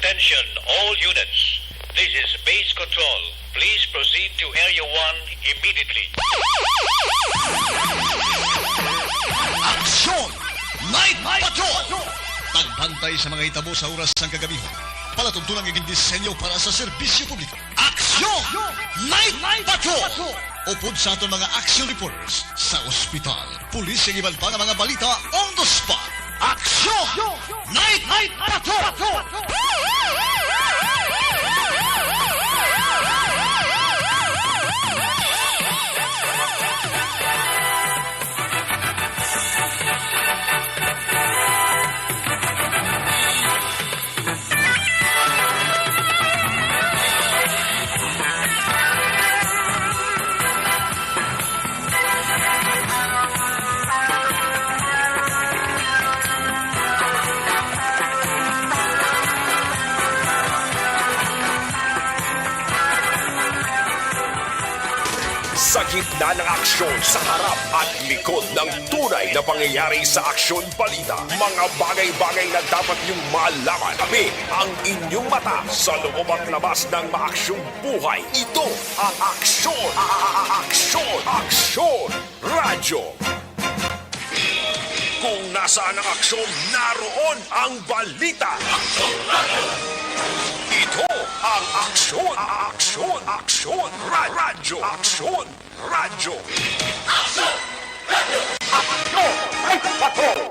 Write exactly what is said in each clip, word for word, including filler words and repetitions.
Attention, all units. This is base control. Please proceed to Area one immediately. Aksyon! Night Patrol! Pagbantay sa mga hitabo sa oras sang kagabihan. Palatuntunan nga gindisenyo para sa serbisyo publiko. Aksyon! Night Patrol! Upod sa aton mga action reporters sa ospital, pulis, kag iban pa nga mga balita on the spot. Aksyon! Night Patrol! Sa gitna ng aksyon, sa harap at likod ng tunay na pangyayari sa aksyon balita, mga bagay-bagay na dapat niyong malaman. Kami ang inyong mata sa loob at labas ng maaksyong buhay. Ito ang Aksyon, a-, a-, a-, Aksyon, Aksyon Radyo. Kung nasaan ang aksyon, naroon ang balita. Ito ang Aksyon, a-, a-, Aksyon, Aksyon Ra-, Radyo, Aksyon Radyo. Aksyon! Radyo! Aksyon! Ay, patrol!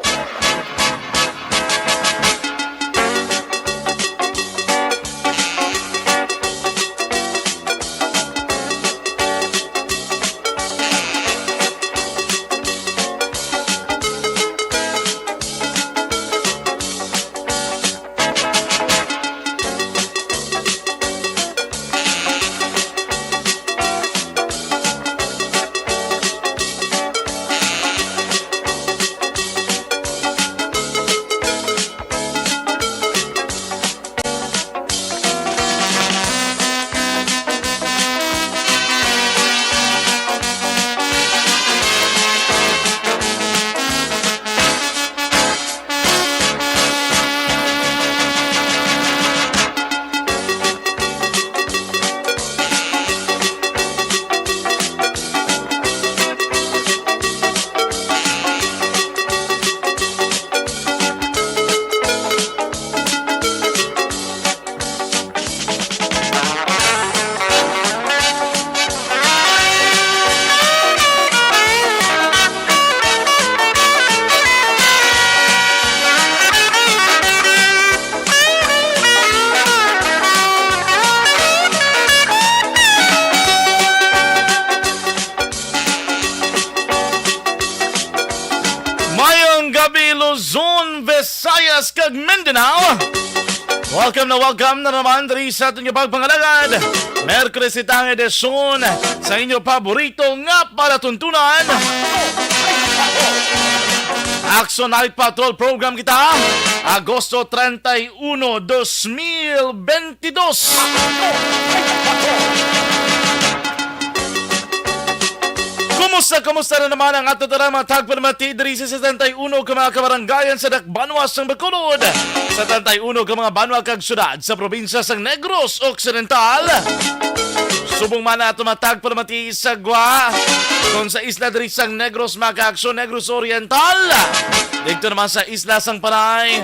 Mayong gabi, Luzon, Visayas, kag Mindanao. Welcome na welcome na naman diri sa aton nga pagpangalagad. Miyerkules ita nga edisyon sa inyo paborito nga palatuntunan. Aksyon Night Patrol Program kita, Agosto treinta y uno, dos mil veintidós. Kumusta, kumusta na naman ang ato tara mga tagpalamati diri sa setenta y uno ka mga kabarangayan sa dakbanwa sang Bacolod, setenta y uno ka mga banwa kag syudad sa probinsya sang Negros Occidental? Subong man ato mga tagpalamati sa gwa, kon sa isla diri sang Negros, mga kaaksyon, Negros Oriental, didto naman sa isla sang Panay,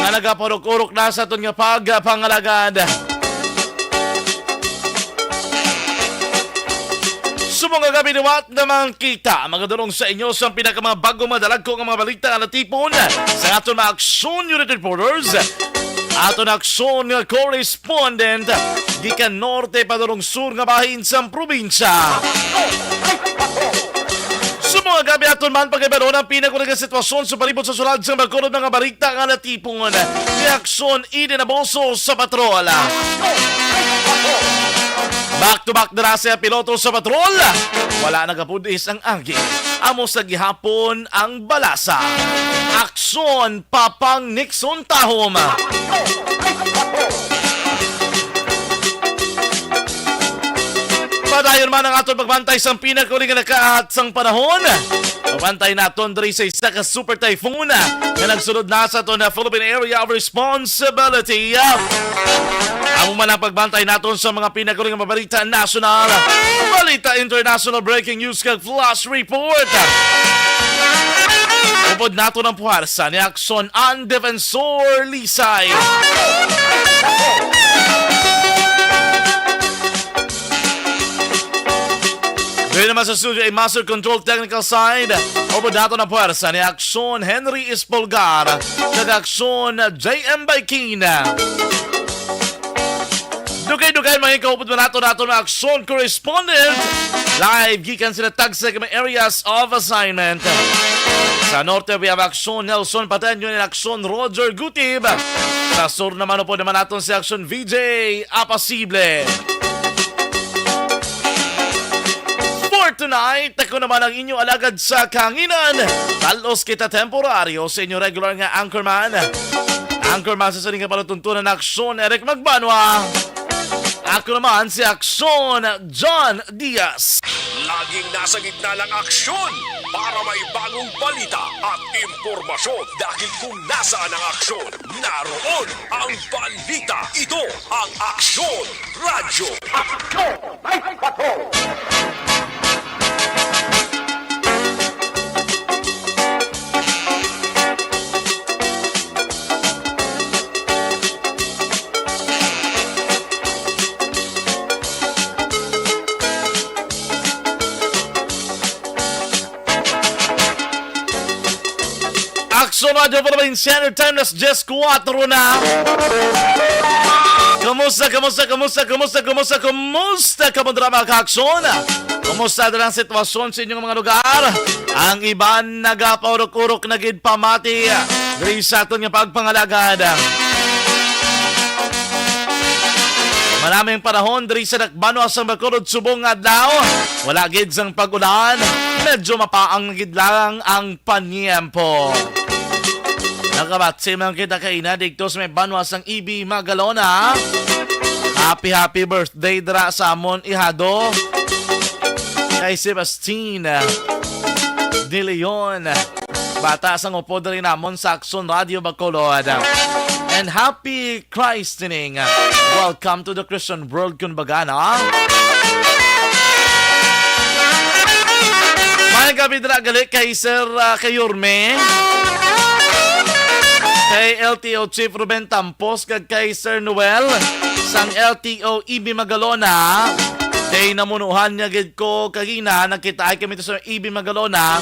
nga nagapaurok-urok na sa aton nga pagpangalagad. Subong nga gab-i liwat naman kita magadulong sa inyo sa pinaka mga bag-o, madalagko nga mga balita nga natipon sa aton mga Aksyon Unit Reporters, aton Aksyon nga correspondent gikan norte padulong sur nga bahin sang probinsya. Subong nga gab-i, aton man paghibaluon ang pinakahulagong sitwasyon sa palibot sa sulod sang Bacolod, mga balita nga natipon ni Aksyon Eden Aboso sa patrol. Back to back na sa piloto sa patrol. Wala nagapudis ang agi. Amo sa gihapon ang balasa. Aksyon, Papang Nixon Tahom. Padayon man ang aton pagbantay sang pinakauling nga nakaat sang panahon. Pagbantay naton diri sa isa ka super typhoon nga nagsulod na sa aton na Philippine Area of Responsibility. Amo man ang pagbantay naton sa mga pinakauling nga balita nasyonal, balita international, breaking news kag flash report. Upod naton ang puwersa ni Aksyon ang Defensor Lisay. Diri naman sa studio ay Master Control Technical Side. Upod naton ang puwersa ni Aksyon Henry Espolgar kag Aksyon J M Baikina. Dugay-dugay, mga kaupod, man nato nato na Aksyon Correspondent. Live gikan sila tagsa ka mga areas of assignment. Sa norte, we have Aksyon Nelson Pateño and Aksyon Roger Gutib. Sa sur naman, upod naman naton si Aksyon V J Apasible. For tonight, ako naman ang inyo alagad sa kahanginan. Talos kita temporaryo sa inyo regular nga anchorman. Anchorman sa sining nga palatuntunan, Aksyon Eric Magbanwa. Ako naman si Aksyon John Diaz. Laging nasa gitna ng aksyon para may bagong balita at impormasyon. Dahil kung nasaan ang aksyon, naroon ang balita. Ito ang Aksyon Radyo. Aksyon! May Patrol! Aksyon Radyo Philippine Standard Time, alas diyes kuwatro na. Kumusta, kumusta, kumusta, kumusta, kumusta, kumusta ka, mga ka-aksyon? Kumusta na ang sitwasyon sa inyong mga lugar? Ang iban nagapaurok-urok na gid pamati diri sa aton nga pagpangalagad. Maraming panahon diri sa Dakbanwa sang Bacolod subong nga adlaw. Wala gid sang pag-ulan. Medyo mapaang na gid lang ang panyempo. Nakabatsi man kita kaina dito sa may banwa sang Ibi Magalona. Happy, happy birthday dira sa amon ihado kay Sebastian de Leon. Bata sang upod diri namon sa Aksyon Radyo Bacolod. And happy Christening. Welcome to the Christian world, kun baga, no? Maayong gabi dira gali kay Sir, ah, kay Yorme, kay L T O Chief Ruben Tampos, kag kay Sir Noel sang L T O Ibi Magalona. Kay namunuhan niya gid ko kagina, nagkita ay kami to sa Ibi Magalona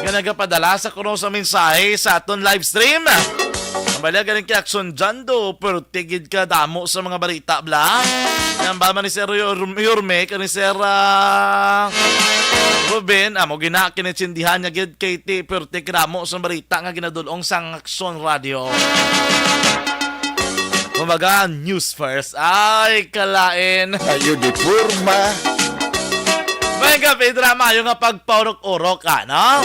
nga nagapadala sa kuno sa mensahe sa aton live stream. Ang bala galing kay Aksyon Jando, pero tigid ka damo sa mga balita, bla. Yan ba man ni Sir Yor-, Yorme, kani Sir, ah, Ruben, amo gina, kinintindihan niya gid kay ti, pero ti kadamo sa balita nga ginadulong sang Aksyon Radio. Kumbaga, news first. Ay, kalain. Ayo di porma. May gabi, drama, yung nga pagpaurok-urok, ano?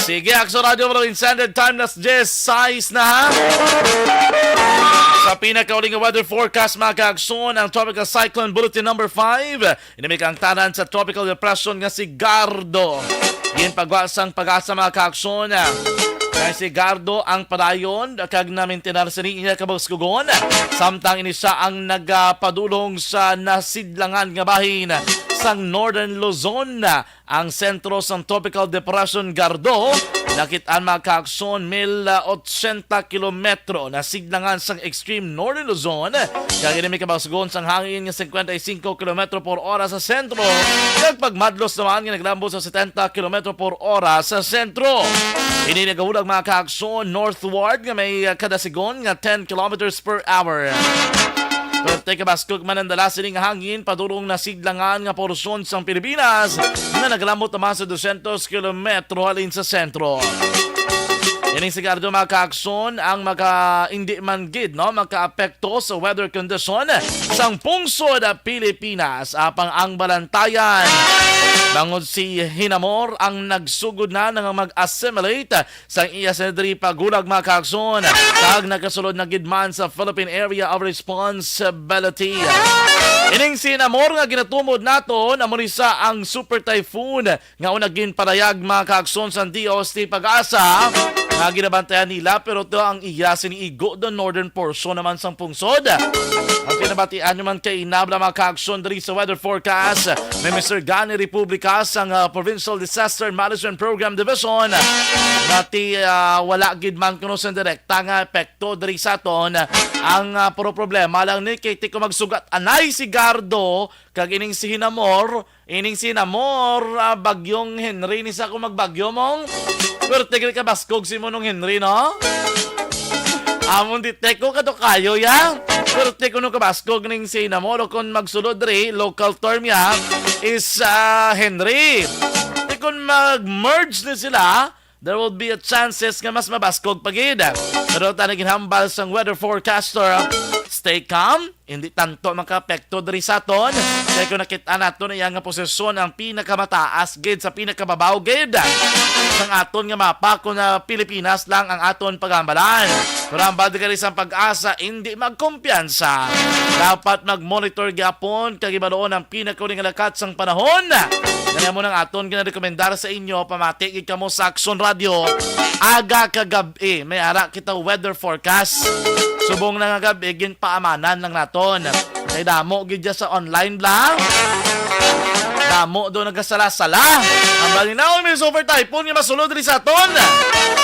Sige, Aksyon Radio Province Standard Time, alas diyes sais na, ha? Sa pinakauling nga weather forecast, mga kaaksyon, ang Tropical Cyclone Bulletin number five. Ini may kaangtanan sa Tropical Depression nga si Gardo. Ginpagwa sang PAGASA, mga kaaksyon, kay si Gardo ang padayon kag namintinar sini iya kabuskugon, samtang ini sia ang nagapadulong sa nasidlangan nga bahin sang Northern Luzon. Ang sentro sang Tropical Depression Gardo nakit-an, mga kaaksyon, mil otsenta kilometro na sidlangan sang extreme northern Luzon, kag ini may kabuskugon sang hangin nga cincuenta y cinco kilometro por oras sa sentro, kag pagmadlos naman nga naglambot sa setenta kilometro por oras sa sentro. Ini nagahulag, mga kaaksyon, northward nga may, ah, kadasigon nga ten kilometers per hour. Perti kabaskog man ang dala sining hangin padulong nasidlangan nga porsyon sang Pilipinas nga naglambot naman sa dosyentos kilometro halin sa sentro. Ini sigurado, mga kaaksyon, ang maka, hindi man gid, no, makaapekto sa weather condition sang pungsod Pilipinas. Apang ang balantayan, bangod si Hinamor ang nagsugod na nga mag-assimilate sang iya sila diri pagulag, mga kaaksyon, kag nakasulod na gid man sa Philippine Area of Responsibility. Ining si Hinamor nga ginatumod naton, amo ni sa ang super typhoon nga una ginpadayag, mga kaaksyon, sang D O S T PAGASA, nga ginabantayan nila, pero to ang iya sini igo do northern portion naman sang pungsod. Ang kinabatian naman kay inabla, mga kaaksyon, diri sa weather forecast ni Mister Gani Republica sang, ah, Provincial Disaster Management Program Division, nga ti, ah, wala gid man kuno sang direkta nga epekto diri sa aton. Ang, ah, puro problema lang ni kay ti ko magsugat anay si Gardo kag ining si Hinamor, ining si Hinamor, ah, bagyong Henry ni sa akong magbagyo mong. Pwerte gid ka baskog si Monong Henry, no? Amon di teko ka to kayo, ya. Pwerte ko nung kabaskog ning si Hinamor, o kung magsulod diri, local term ya, is, ah, Henry. Di kung mag-merge na sila, there will be a chances nga mas mabaskog pa gid. Pero tani ginhambal sang weather forecaster, stay calm, hindi tanto makaapekto diri sa aton. Kay kung nakita naton iya nga posisyon ang pinakamataas gid sa pinakababaw gid sang aton nga mapa, kung na Pilipinas lang ang aton paghambalan. Pero hambal di kani sang PAGASA, hindi magkumpiyansa. Dapat mag-monitor gyapon kag ibaluon ang pinakauli nga lakat sang panahon. Kaya mo nang aton ginarekomendar sa inyo, pamati gid kamo sa Aksyon Radio. Aga kag gab-i, may ara kita weather forecast. Subong na nga gab-i, ginpaamanan lang naton. Kay damo gid dya sa online bla. Damo do nagasala-sala. Ang balinaw may super typhoon nga masulod diri sa aton.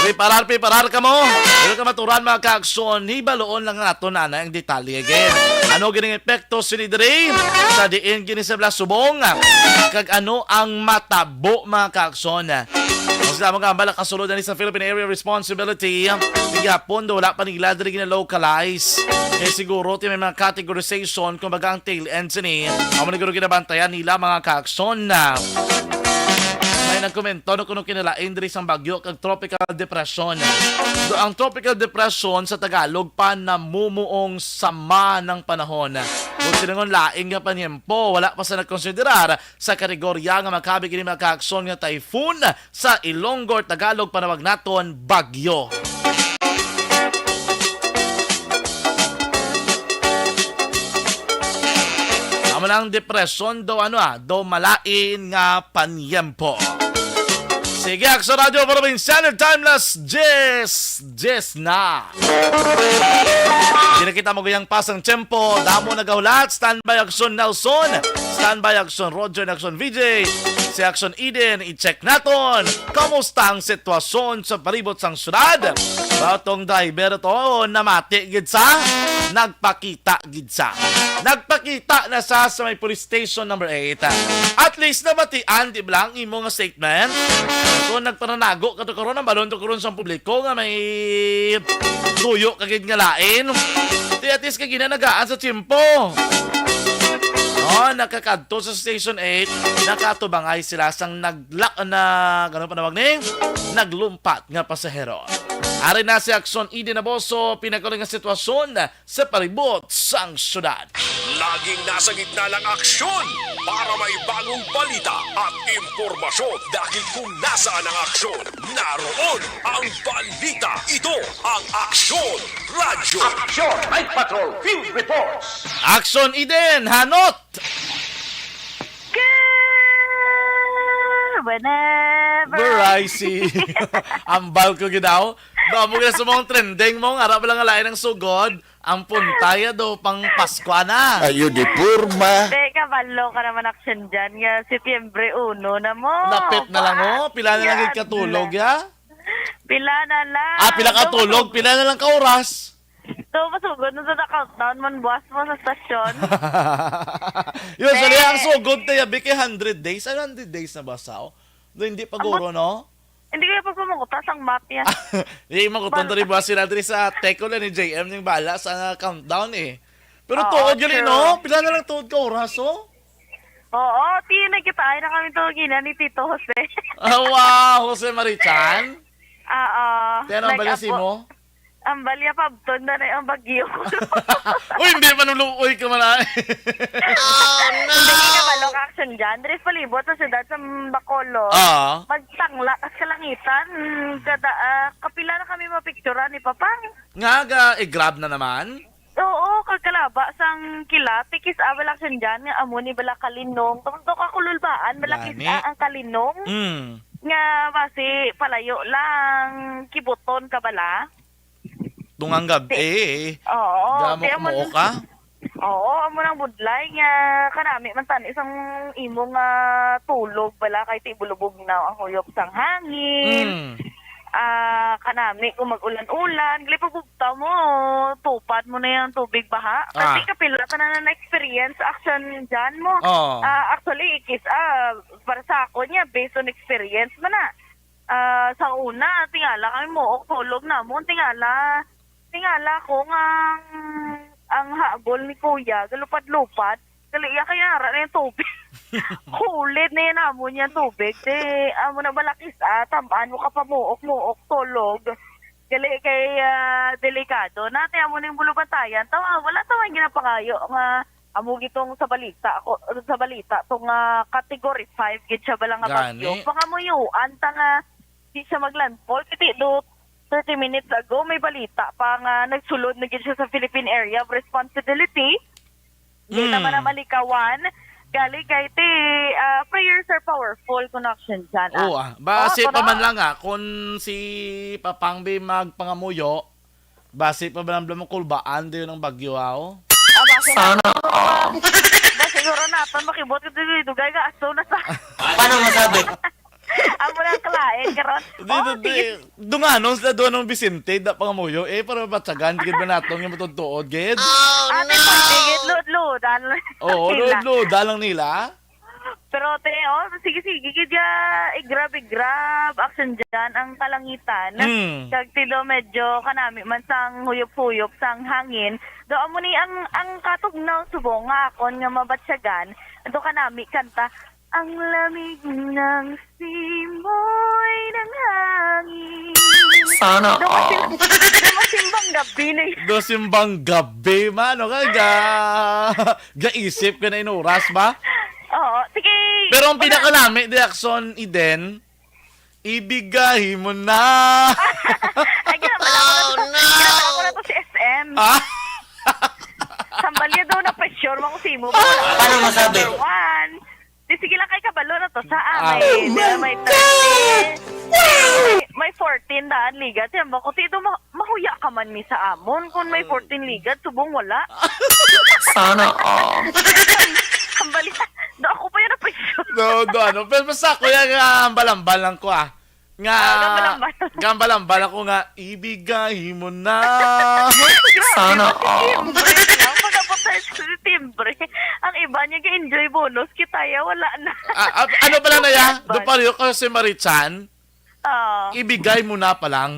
Preparar, preparar kamo. Pero kamaturan, mga kaaksyon, hibaluon lang naton ana ang detalye gid. Ano gid ang epekto sini diri sa diin gini sa bla subong? Kag ano ang matabo, mga kaaksyon? Ang sila mga hambal nakasulod na ni sa Philippine Area Responsibility, gihapon do wala pa nila diri gina-localize. Kay siguro ti may mga categorization, kumbaga ang tail end sini. Amo ni guro ginabantayan nila, mga kaaksyon, na may nagkomento no kuno kinalain diri sang bagyo kag tropical depression. Do ang tropical depression sa Tagalog pa namumuong sama ng panahon. Kung sinangon lain nga panyempo, wala pa sa nagkonsiderar sa kategorya nga makabig ini mga kaaksyon nga typhoon sa Ilonggo, Tagalog, panawag naton, bagyo. Amo lang depresyon do ano, ah, do malain nga panyempo. Sige, Aksyon Radio Provincial, time las diyes, diyes na. Di na kita maguyang pasang tiyempo. Damo nagahulat. Standby Aksyon Nelson. Standby Aksyon Roger and Aksyon V J. Si Aksyon Eden, i-check naton. Kamusta ang sitwasyon sa palibot sang syudad? Batong driver to, namati gid sa, nagpakita gid sa. Nagpakita na sa, sa may police station number eight. At least nabatian, di ba, ang imo nga statement? Kung nagpananago ka to karon, ang balon to karon sa publiko nga may tuyo ka gid nga lain. Di at least kagina nagaan sa tiyempo. Oh, nakakadto sa Station eight, nakatubangay sila sang nagla-, na, ano panawag ni? Naglumpat nga pasahero. Ari na si Aksyon Eden Aboso, pinakauli nga sitwasyon sa palibot sang syudad. Laging nasa gitna ng aksyon para may bagong balita at impormasyon, dahil kung nasaan ang aksyon, naroon ang balita. Ito ang Aksyon Radyo. Action Night Patrol Field Reports. Aksyon Eden, hanot! Girl, whenever Where I see. Ambal ko gid daw. Damo gid sa mga trending mo, nga ara pa lang nga lain ang sugod. Ang puntaya do pang Paskwa na. Ayo, di porma. Te, kabalo ka naman, Aksyon, dyan nga Setyembre uno na mo. Lapit na lang, oh. Pila na lang Yan. Gid katulog, ya? Pila na lang. Ah, pila ka Ano tulog? Pila na lang ka oras? So, masugod na sa countdown man buwas mo sa stasyon. Yun, sa Te. Ang sugod tayo, Bi, kay hundred days. Ano, hundred days na ba, Sao? No, hindi pa Ang guro, no? Hindi ko yung pagpamangutas ang math niya. Hindi, makuton Bal- dali buwas sila dali sa teko lang ni J M yung bala sa countdown, eh. Pero Oo, tuod yun, eh, true. No? Pila na lang tuod ka oras, oh? Oo, ti, nagkita ay na kami to gina ni Tito Jose. Ah, wow, Jose Marichan? Oo. Kaya nang balya si mo? Ang balya, pabton na na yung bagyo. Uy, hindi, manuluoy ka man, ay. Hindi ka kabalo ka, Action Jan. Diri sa palibot sa siyudad sa Bacolod. Ah. Magtangla ka sa kalangitan. Kada, ah, kapila na kami mapicturan ni Papang. Nga, ga, i-grab na naman? Oo, kag kalaba sang kilat, tikis-a bala, Action Jan, nga amo ni bala kalinong. Tungod to kakululbaan, bala Gani. Kis-a ang kalinong. Mm. Nga basi palayo lang, kibuton ka bala. Tungang gab-, Di-, eh, eh. Oo, Damo di amo kumuha ka? Oo, amo nang budlay nga kanami man tani sang imo nga tulog bala kay ti bulubog na ang huyop sang hangin. Mm. Ah, kanami kung mag-ulan-ulan, gali pagbugtaw mo, tupad mo na yung tubig baha. Kasi Ah. kapila ka na na-experience, Action Jan mo. Oo. Ah, actually, ikis, ah, para sa ako niya, based on experience man na. Ah, sa una, tingala kami mo, tulog na mo, tingala, tingala ko nga ang, ang hagol ni Kuya, galupad-lupad. Gali iya kay ara na yung tubig. Hulid na yun amo niya tubig. Di, amo na balakis, ah, tamaan mo ka pamuok-muok, tulog. Gali kay, ah, delikado. Nati amo ning bulubantayan. Tawa, wala tawa yung ginapangayo nga amo gitong sa balita ko, sa balita to nga category five gid siya bala nga bagyo. Gani. Pangamuyuan ta nga di siya maglandfall. Kiti do thirty minutes ago, may balita pa nga nagsulod na gid siya sa Philippine Area of Responsibility. Di Mm. naman na malikawan. Gali kay ti, ah, prayers are powerful, kun Action Jan, ah. Oo, ah. Basi Oh, pa tara. man lang, ah, kung si Papang Bi magpangamuyo, basi pa man lang mo kulbaan dayon ang bagyo, aw. Ah, basi Sana na, all. Basi siguro naton makibot ka dito, dugay ka, aso na sa Paano masabi? Amo lang kalain karon. Di, Oh, di, di. sige. Dunganon sila doon ng Vicente, da pangamuyo. Eh, para matsagan, gid ba naton nga matudtuod, gid? Ate, pwede gid, luod-luodan lang Oo, nila. luod-luodan lang nila. Pero, te, oh, sige, sige, gid ya, i-grab, i-grab, Action Jan ang kalangitan. Mm. Kag ti do medyo kanami man sang huyop-huyop sang hangin. Do amo ni ang, ang katugnaw subong nga akon nga mabatyagan. Do kanami kanta, "Ang lamig ng simoy ng hangin." Sana Do all. masim-, do masimbang gabi na yun. Do simbang gabi, mano ka ga-, gaisip ka na in oras ba? Oo, sige. Pero ang Una. pinakalami, di Action Eden, "Ibigay mo na." Ay, ginabala ko na to. Oh, no. Ginabala ko na to si S M. Ah? Sambalya daw na pressure, mga simo. Paano masabi? Number one. Di, sige lang kay kabalo na to sa, ah, Ah. may, Oh my may God! thirty. May, may fourteen daan ligad. Yan ba, kuti do ma-, mahuya ka man mi sa amon. Kung may Mm. fourteen ligad, subong wala. Sana all. Sambalya. Do ako pa yun na pressure. Do, do, ano. Pero basta, kuya, nga, hambal-hambal lang ko, ah. Nga, Ah, gambalamban. gambalamban ako nga, "Ibigay mo na." Grabe, Sana all. Timbre lang. Pagkapot sa timbre. Ang iba niya, ga-enjoy bonus. Kita ya, wala na. Ah, ah, ano pala na ya? Gambalamban. Doon pa rin ako si Marichan. Ah. Ibigay mo na pa lang.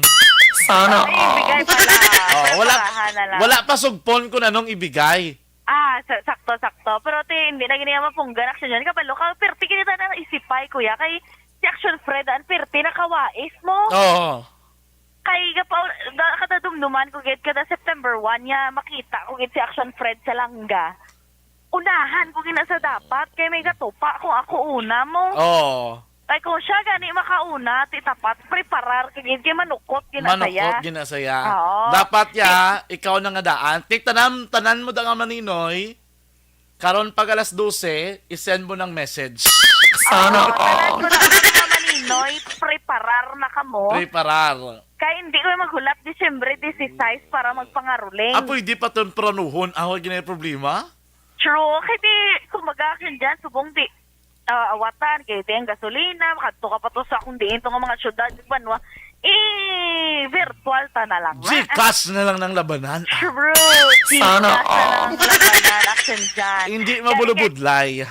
Sana Ay, all. ibigay pa lang. Oh, wala, Preparahan na lang. wala pa sugpon kung anong ibigay. Ah, sa-, sakto, sakto. Pero, te, hindi na gini mapunggan, Action Jan. Kabalo ka, perti kita na isipay, kuya. Kay si Action Fred, ang perti na kawais mo. Oo. Kay, gapa-, da-, kada dumduman ko, gid, kada September one niya, makita ko, gid, si Action Fred sa langga. Unahan ko gina sa dapat, kay may gatupa kung ako una mo. Oo. Kay kung siya gani makauna, ti tapat, preparar ka gid, kay manukot gina saya. Manukot gina saya. Oo. Dapat ya, ikaw na nga daan. Ti tanan, tanan mo da nga maninoy, karon pag alas dose, i-send mo ng message. Sana Oo, tanan all. ko na nga maninoy, preparar na kamo. Preparar. Kay hindi ko maghulat Disyembre dieciséis para magpangaruling. Ah, pwede pa tempranuhon. Ako, ginay problema? True. Kay di, kumbaga, Action Jan, subong di, ah, awatan, kay di ang gasolina, makadto ka pa to sa kung diin to nga mga syudad, banwa. Eh, virtual ta na lang, ma. GCash na lang ng labanan. True. Sana GCash na lang all. ang labanan, Action Jan. Hindi Galing mabulubudlay.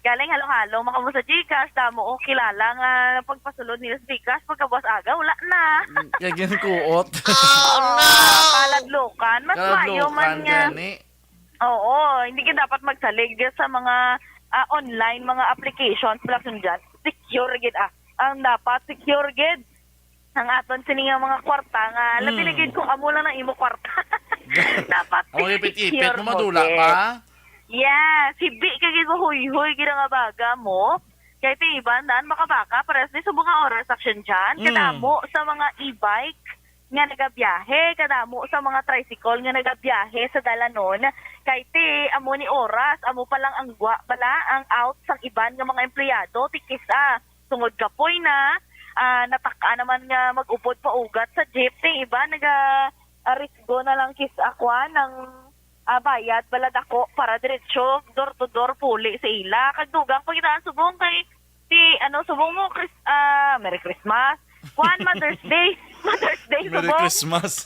Galing halo-halo, makamu sa GCash, damo ko kilala nga pagpasulod nila sa GCash, pagkabuas aga, wala na. Mm, kay ginkuot. Oh, no! Kaladlukan. Mas maayo man Kaladlukan nga. gani. Oo, hindi ka dapat magsalig sa mga, ah, online, mga applications, wala sundyan. Secure gid, ah. Ang dapat, secure gid. Ang aton sini nga mga kwarta nga, labi Hmm. lagi kung amo lang ang imo kwarta. Dapat Ang mga ipit-ipit secure mo, mo, madula yes. pa? Yes, hibi ka gid mo, huyhoy gid ang abaga mo. Kay ti iban daan makabaka, pares ni subong nga oras action dyan. Hmm. Kadamo sa mga e-bike nga nagabiyahe, kadamo sa mga tricycle nga nagabiyahe sa dalanon. Kay ti, amo ni oras, amo pa lang ang gwa bala, ang out sang iban nga mga empleyado, ti kis-a tungod kapoy na, ah, natak-a naman nga mag-upod pa ugat sa jeep, ti iba naga-arisgo na lang kis-a kwan ang, ah, bayad bala dako para diretso door to door puli sa ila. Kag dugang pa gid ang subong kay ti, ano, subong mo, Chris-, ah, Merry Christmas. Kwan, Mother's Day. Mother's Day, Merry subong. Christmas.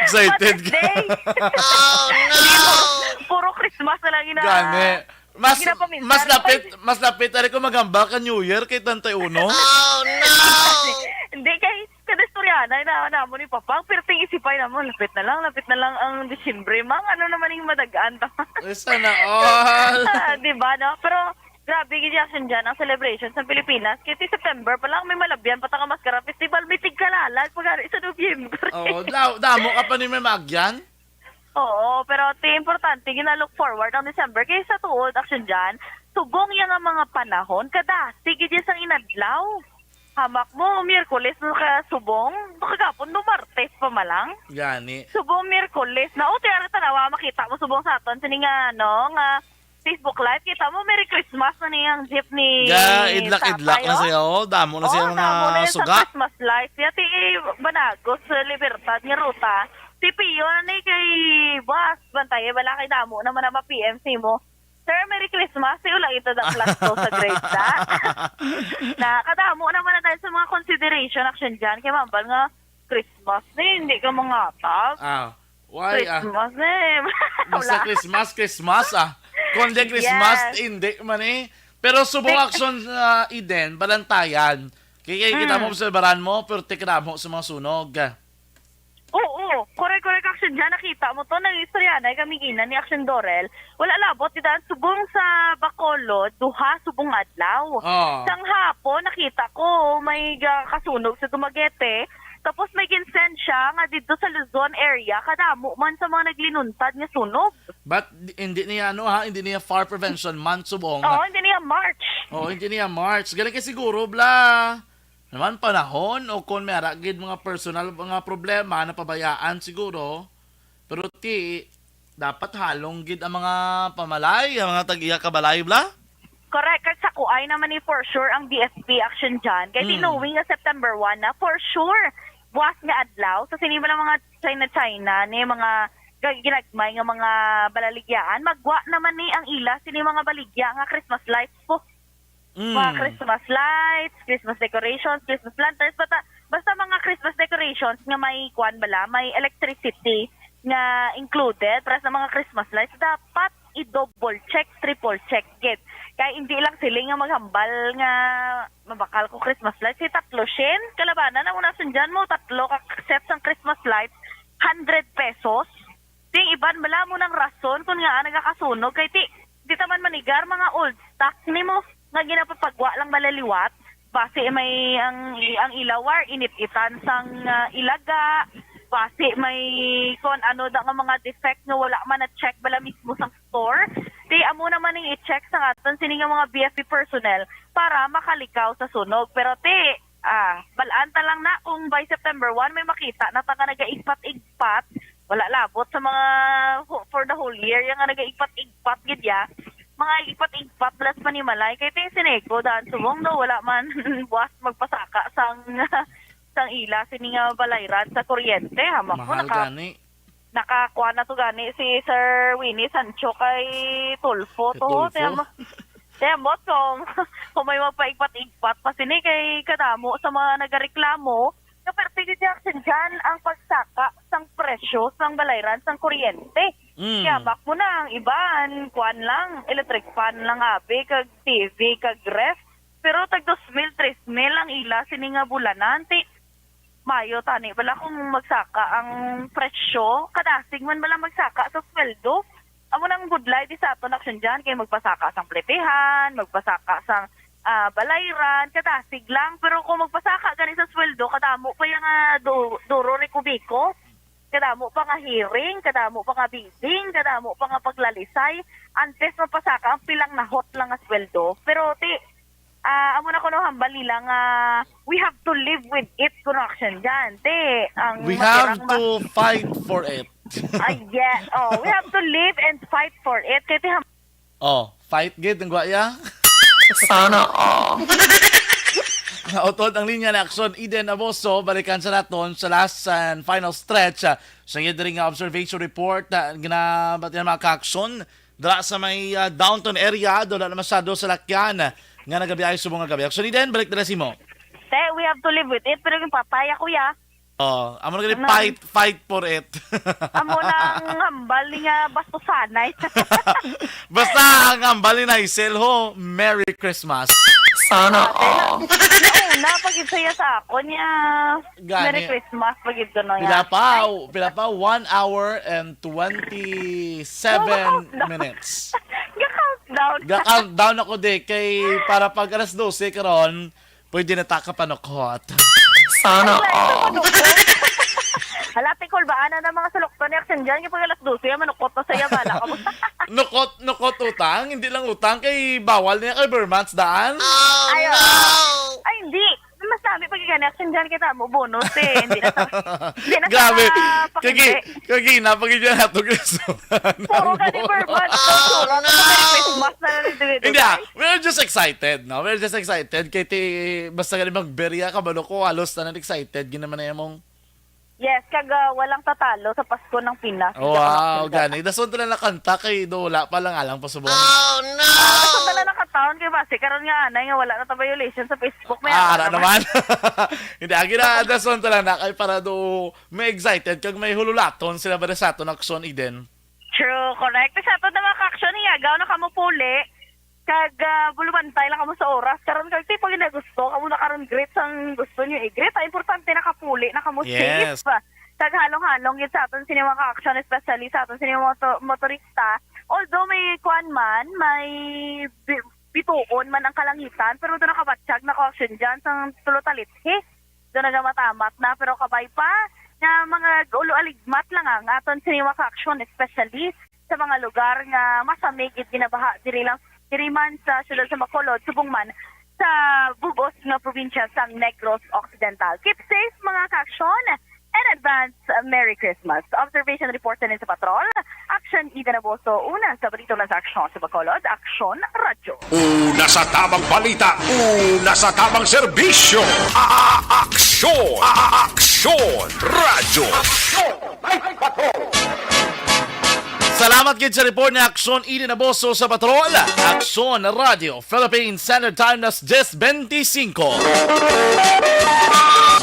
Excited Mother's ka. Day. Oh, no! Puro Christmas na lang ina- Gani. Mas, Ginapaminsar mas lapit, pa. Mas lapit ari ko maghambal ka New Year kay treinta y uno. Oh, no! Hindi, kay kada istorya na, ina-, namo ni Papa, ang perting isipay namo, lapit na lang, lapit na lang ang Disyembre. Mang, ano naman yung madagaan to? Eh, sana all. Ah, di ba, no? Pero, grabe, gid action dyan, ang celebration sa Pilipinas. Kaya ti September pa lang, may malabyan pa ta nga Maskara Festival, may tigkalalag, pag sa Nobyembre. Oo, da-, damo ka pa ni may maagyan? Oo, pero ti importante, gina-look forward ang December. Kay sa tuod, action dyan, subong iya nga mga panahon, kadasig gid iya sang inadlaw. Hamak mo, Miyerkules mo ka subong, kagapon mo, Martes pa malang. Gani. Subong Miyerkules na, o, ti ara tanawa, makita mo subong sa aton, sini nga, ano, nga Facebook Live, kita mo, Merry Christmas na niyang jeep ni Ga, idlak-idlak Tatay, na oh. Siya, oh. Damo na siya Oh, mga damo na yung sa suga. Christmas lights. Yati, Banagos, Libertad, nga ruta. Si Pio, ni kay Boss, bantay, wala kay damo naman na ma-P M C mo. Sir, Merry Christmas. Si Ula ito the plus two sa grade na. Na, kadamo naman na tayo sa mga consideration action dyan. Kay mambal nga, Christmas na, hindi ka mangatag. Ah, why, ah? Christmas na eh. Basta Wala. Christmas, Christmas, ah. Kung di Christmas, Yes. hindi man eh. Pero subong Di- action, ah, Eden, balantayan. Kaya, kaya kita mo, Mm. obserbaran mo, pero tikram mo sa mga sunog. Oo, correct, correct action dyan. Nakita mo to, nang istorya na kami gina ni Action Dorel. Wala labot, di daan subong sa Bacolod, duha subong adlaw. Oh. Sang hapon, nakita ko, may ga-, kasunog sa Dumaguete. Tapos may ginsend siya nga dito sa Luzon area, kadamo man sa mga naglinuntad nga sunog. But di-, hindi niya, ano, ha, hindi niya fire prevention month, subong. Oo, hindi niya March. Oo, hindi niya March. Galing kay siguro, bla, naman panahon o kung may ara gid mga personal nga problema na pabayaan siguro. Pero ti, dapat halong gid ang mga pamalay, ang mga tag-iya kabalay, bla? Correct. Kag sa kuay naman ni for sure ang B F P action dyan. Kay Hmm. knowing nga September one na, for sure, buwas nga adlaw, sa sini man ang mga China-China, ni mga ga-, ginagmay nga mga balaligyaan, magwa naman ni ang ila, sini mga baligya nga Christmas lights po. Mm. Mga Christmas lights, Christmas decorations, Christmas lanterns, basta, basta mga Christmas decorations nga may kuan bala, may electricity nga included para sa mga Christmas lights, dapat i-double check, triple check gid. Kay hindi lang sila nga maghambal nga mabakal ko Christmas lights. Si tatlo shin, kalabanan na muna sundyan mo, tatlo ka set sang Christmas lights, hundred pesos. Ting iban bala mo nang rason kung nga nagakasunog kay ti, di ta man manigar mga old stock nimo nga ginapapagwa lang malaliwat. Basi may ang, ang ilawar, init-itan sang, ah, ilaga. Basi may kon ano da nga mga defect nga wala man na-check bala mismo sang store. Ti amo naman ning i-check sa aton sini nga mga B F P personnel para makalikaw sa sunog. Pero ti, ah, balaan ta lang na kung by September one may makita na ta nga nagaigpat-igpat, wala labot sa mga who-, for the whole year, yung nga nagaigpat-igpat gid ya. Mga igpat-igpat, plus panimalay. Kay ting sinego, daan subong daw, wala man buwas magpasaka sang, sang ila, sini nga balayran sa kuryente. Hamak mo, Mahal naka-, gani. nakakuha na to gani si Sir Winnie Sancho kay Tulfo Kay to. Tulfo? Tiyan mo, tiyan mo, kung, kung may magpaigpat-igpat pa sini kay kadamo sa mga nagareklamo, nga perti gid action dyan ang pagsaka sang presyo sang balayran sang kuryente. Mm. Kaya bak mo na ang iban, kuan lang, electric fan lang abi, kag T V, kag ref. Pero tag dos mil, tres mil ang ila sini nga bulanan. Ti, mayo tani bala kung magsaka ang presyo. Kadasig man bala magsaka sa sweldo. Amo nang budlay di sa aton action dyan, kay magpasaka sang plitihan, magpasaka sang ah, balayran, kadasig lang. Pero kung magpasaka gani sa sweldo, kadamo pa yung, ah, du-, duro ni Kubiko. Kadamo pa nga hearing, kadamo pa nga bidding, kadamo pa nga paglalisay. Antes mapasaka ang pilang nahot lang nga sweldo. Pero ti, ah, amo na kuno hambal nila nga we have to live with it, kuno, Action Jan. Ti, ang We have matirang ma- to fight for it. Ah, yeah. Oh, we have to live and fight for it. Kaya ti ham- Oh, fight gid ang gwaya. Sana all. Nautod ang linya ni Action Eden Aboso. Balikan sa naton sa last and final stretch, ah, sa iya diri nga observation report, ah, ginabatian, mga ka-action, dira sa may, ah, downtown area, doon na masyado sa lakyan nga nagabiyahe subong nga gabi. Action Eden, balik dira sa imo. Te, we have to live with it, pero yung papaya, kuya. Oh, amo na gani, Ano? Fight, fight for it. Amo na ang hambal ni nga bastusanay. Basta ang hambal ni Naisel, ho, Merry Christmas. Sana all. Nauna pa gid siya sa ako niya. Gani. Merry Christmas pa gid ko, no, Pila niya. Pa? Ay. Pila pa? One hour and twenty-seven Wow. Minutes. Ga-countdown. Ga-countdown ako, di. Kay para pag alas dose karon, pwede na ta ka panukhot. Sana all. Hala, Tikol, ba, ana na mga sulokton ni Action Jan, yung pag alas dose, yan, manukot na saya, bala ka mo. Nukot, nukot utang, hindi lang utang, kay bawal niya kay Vermonts daan. Ay, oh. Ay, hindi. Mas dami pag gani, Action Jan, kita mo, bonus eh. Hindi na sa, hindi na Grabe. Sa pakindi. Kagi, kagi, napagid yan nato, guys. Puro ka ni Vermont. Oh, no! Merry Christmas na lang dito, Hindi, ah. We're just excited, no? We're just excited. Kay ti, basta gani magberya ka, balo ko, halos na excited. Ginaman na mong Yes, kag, ah, walang tatalo sa Pasko ng Pinas. Wow, gani. Dason tala na kanta kay do wala pa lang alang pasubong. Oh, no! Ah, dason tala na kantaon kay basi karon nga anay nga wala na ta violation sa Facebook. May Ah, ara ara naman. Hindi, agi na, dason tala na kay para do may excited kag may hululaton sila ba sa aton Action Eden. True, correct. Sa ato na mga ka-action, iyagaw na kamo puli. Kag, ah, bulubantay lang kamo sa oras. Karon kag tipo gina gusto, kamo na karon greet sang gusto niyo i-greet. Ang importante nakapuli na kamo Yes. Safe. Kag halong-halong gid sa aton sini mga ka-action, especially sa aton sini mga moto-, motorista. Although may kuan man, may bi-, bituon man ang kalangitan, pero doon nakabatyag na ka-action dyan sang tulo talithi. Doon nagamamat-amat na, pero kabay pa nga mga ulo aligmat lang ang aton sini mga ka-action, especially sa mga lugar nga masamig it ginabaha diri lang, diri man sa siyudad sa Bacolod, subong man sa bug-os nga probinsya sang Negros Occidental. Keep safe, mga ka-action, and advance Merry Christmas. Observation report sa Patrol, Action Eden Aboso, una sa balita lang sa Action sa Bacolod, Action Radyo. Una sa tamang balita, una sa tamang serbisyo. A-, a-, aksyon, a-, a-, aksyon, radyo. Aksyon, ay, patrol. Salamat gid sa report ni Aksyon Eden Aboso sa Patrol. Aksyon Radio Philippines Standard Time, alas diyes benti singko.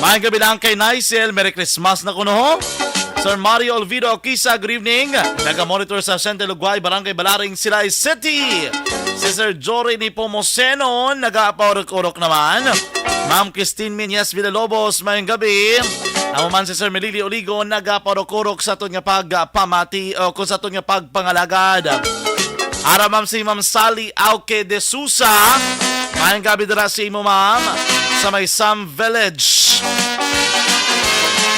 May gabi lang kay Nicel. Merry Christmas na kuno, ho. Sir Mario Olvido Oquisa, good evening. Naga-monitor sa Sente Lugway, Barangay Balaring, Silay City. Si Sir Jory Nepomuceno, nagapaurok-urok naman. Ma'am Christine Minyas Villalobos, mayong gabi. Amo man si Sir Melili Oligo, nagapaurok-urok sa aton nga pagpamati o kung sa aton nga pagpangalagad. Ara, ma'am, si Ma'am Sally Auque de Sousa. Mayong gabi dira sa imo, ma'am, sa may Sam Village.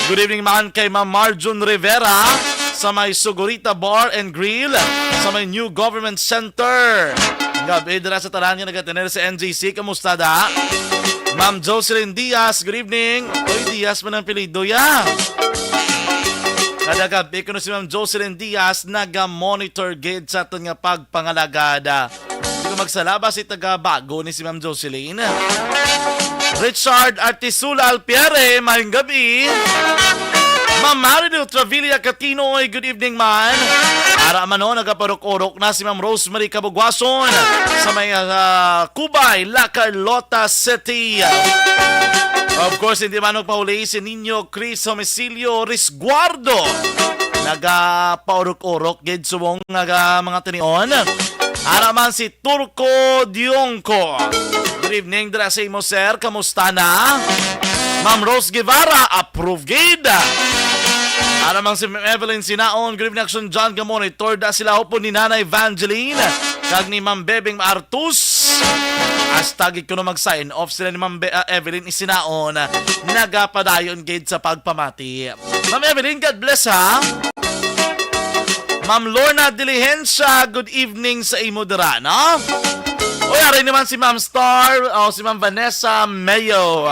Good evening man kay Ma'am Marjun Rivera sa may Sugurita Bar and Grill sa may New Government Center. Gabi dira sa tanan nga nagatener sa N G C. Kamusta da? Ma'am Jocelyn Diaz, good evening. Oy, Diaz man ang apelyido, ya. Kada gabi kuno si Ma'am Jocelyn Diaz naga-monitor gid sa aton nga pagpangalagad. Di ko magsalaba si taga Bago ni si Ma'am Jocelyn. Richard Artisula Alpiere, mayong gabi. Ma'am Marilu Travilla Catinoy, good evening man. Ara man, no, nagaparok-orok na si Ma'am Rosemary Kabugwason sa may, ah, Cubay, La Carlota City. Of course, hindi man magpahuli si Nino Chris Homicilio Resguardo. Nagapaurok-urok gid subong nga mga tinion. Ara man si Turco Diongco. Good evening dira sa imo, sir. Kamusta na? Ma'am Rose Guevara, approve gid. Ara man si Ma'am Evelyn Sinaon, good evening, Action John, good morning. Torda sila upod ni Nanay Evangeline kag ni Ma'am Bebeng Artus. Hasta gid kuno mag-sign off sila ni Ma'am Be-, ah, Evelyn Isinaon. Nagapadayon gid sa pagpamati. Ma'am Evelyn, God bless, ha. Ma'am Lorna Diligencia, good evening sa imo dira, no? Uy, ari naman si Ma'am Star, o si Ma'am Vanessa Mayo.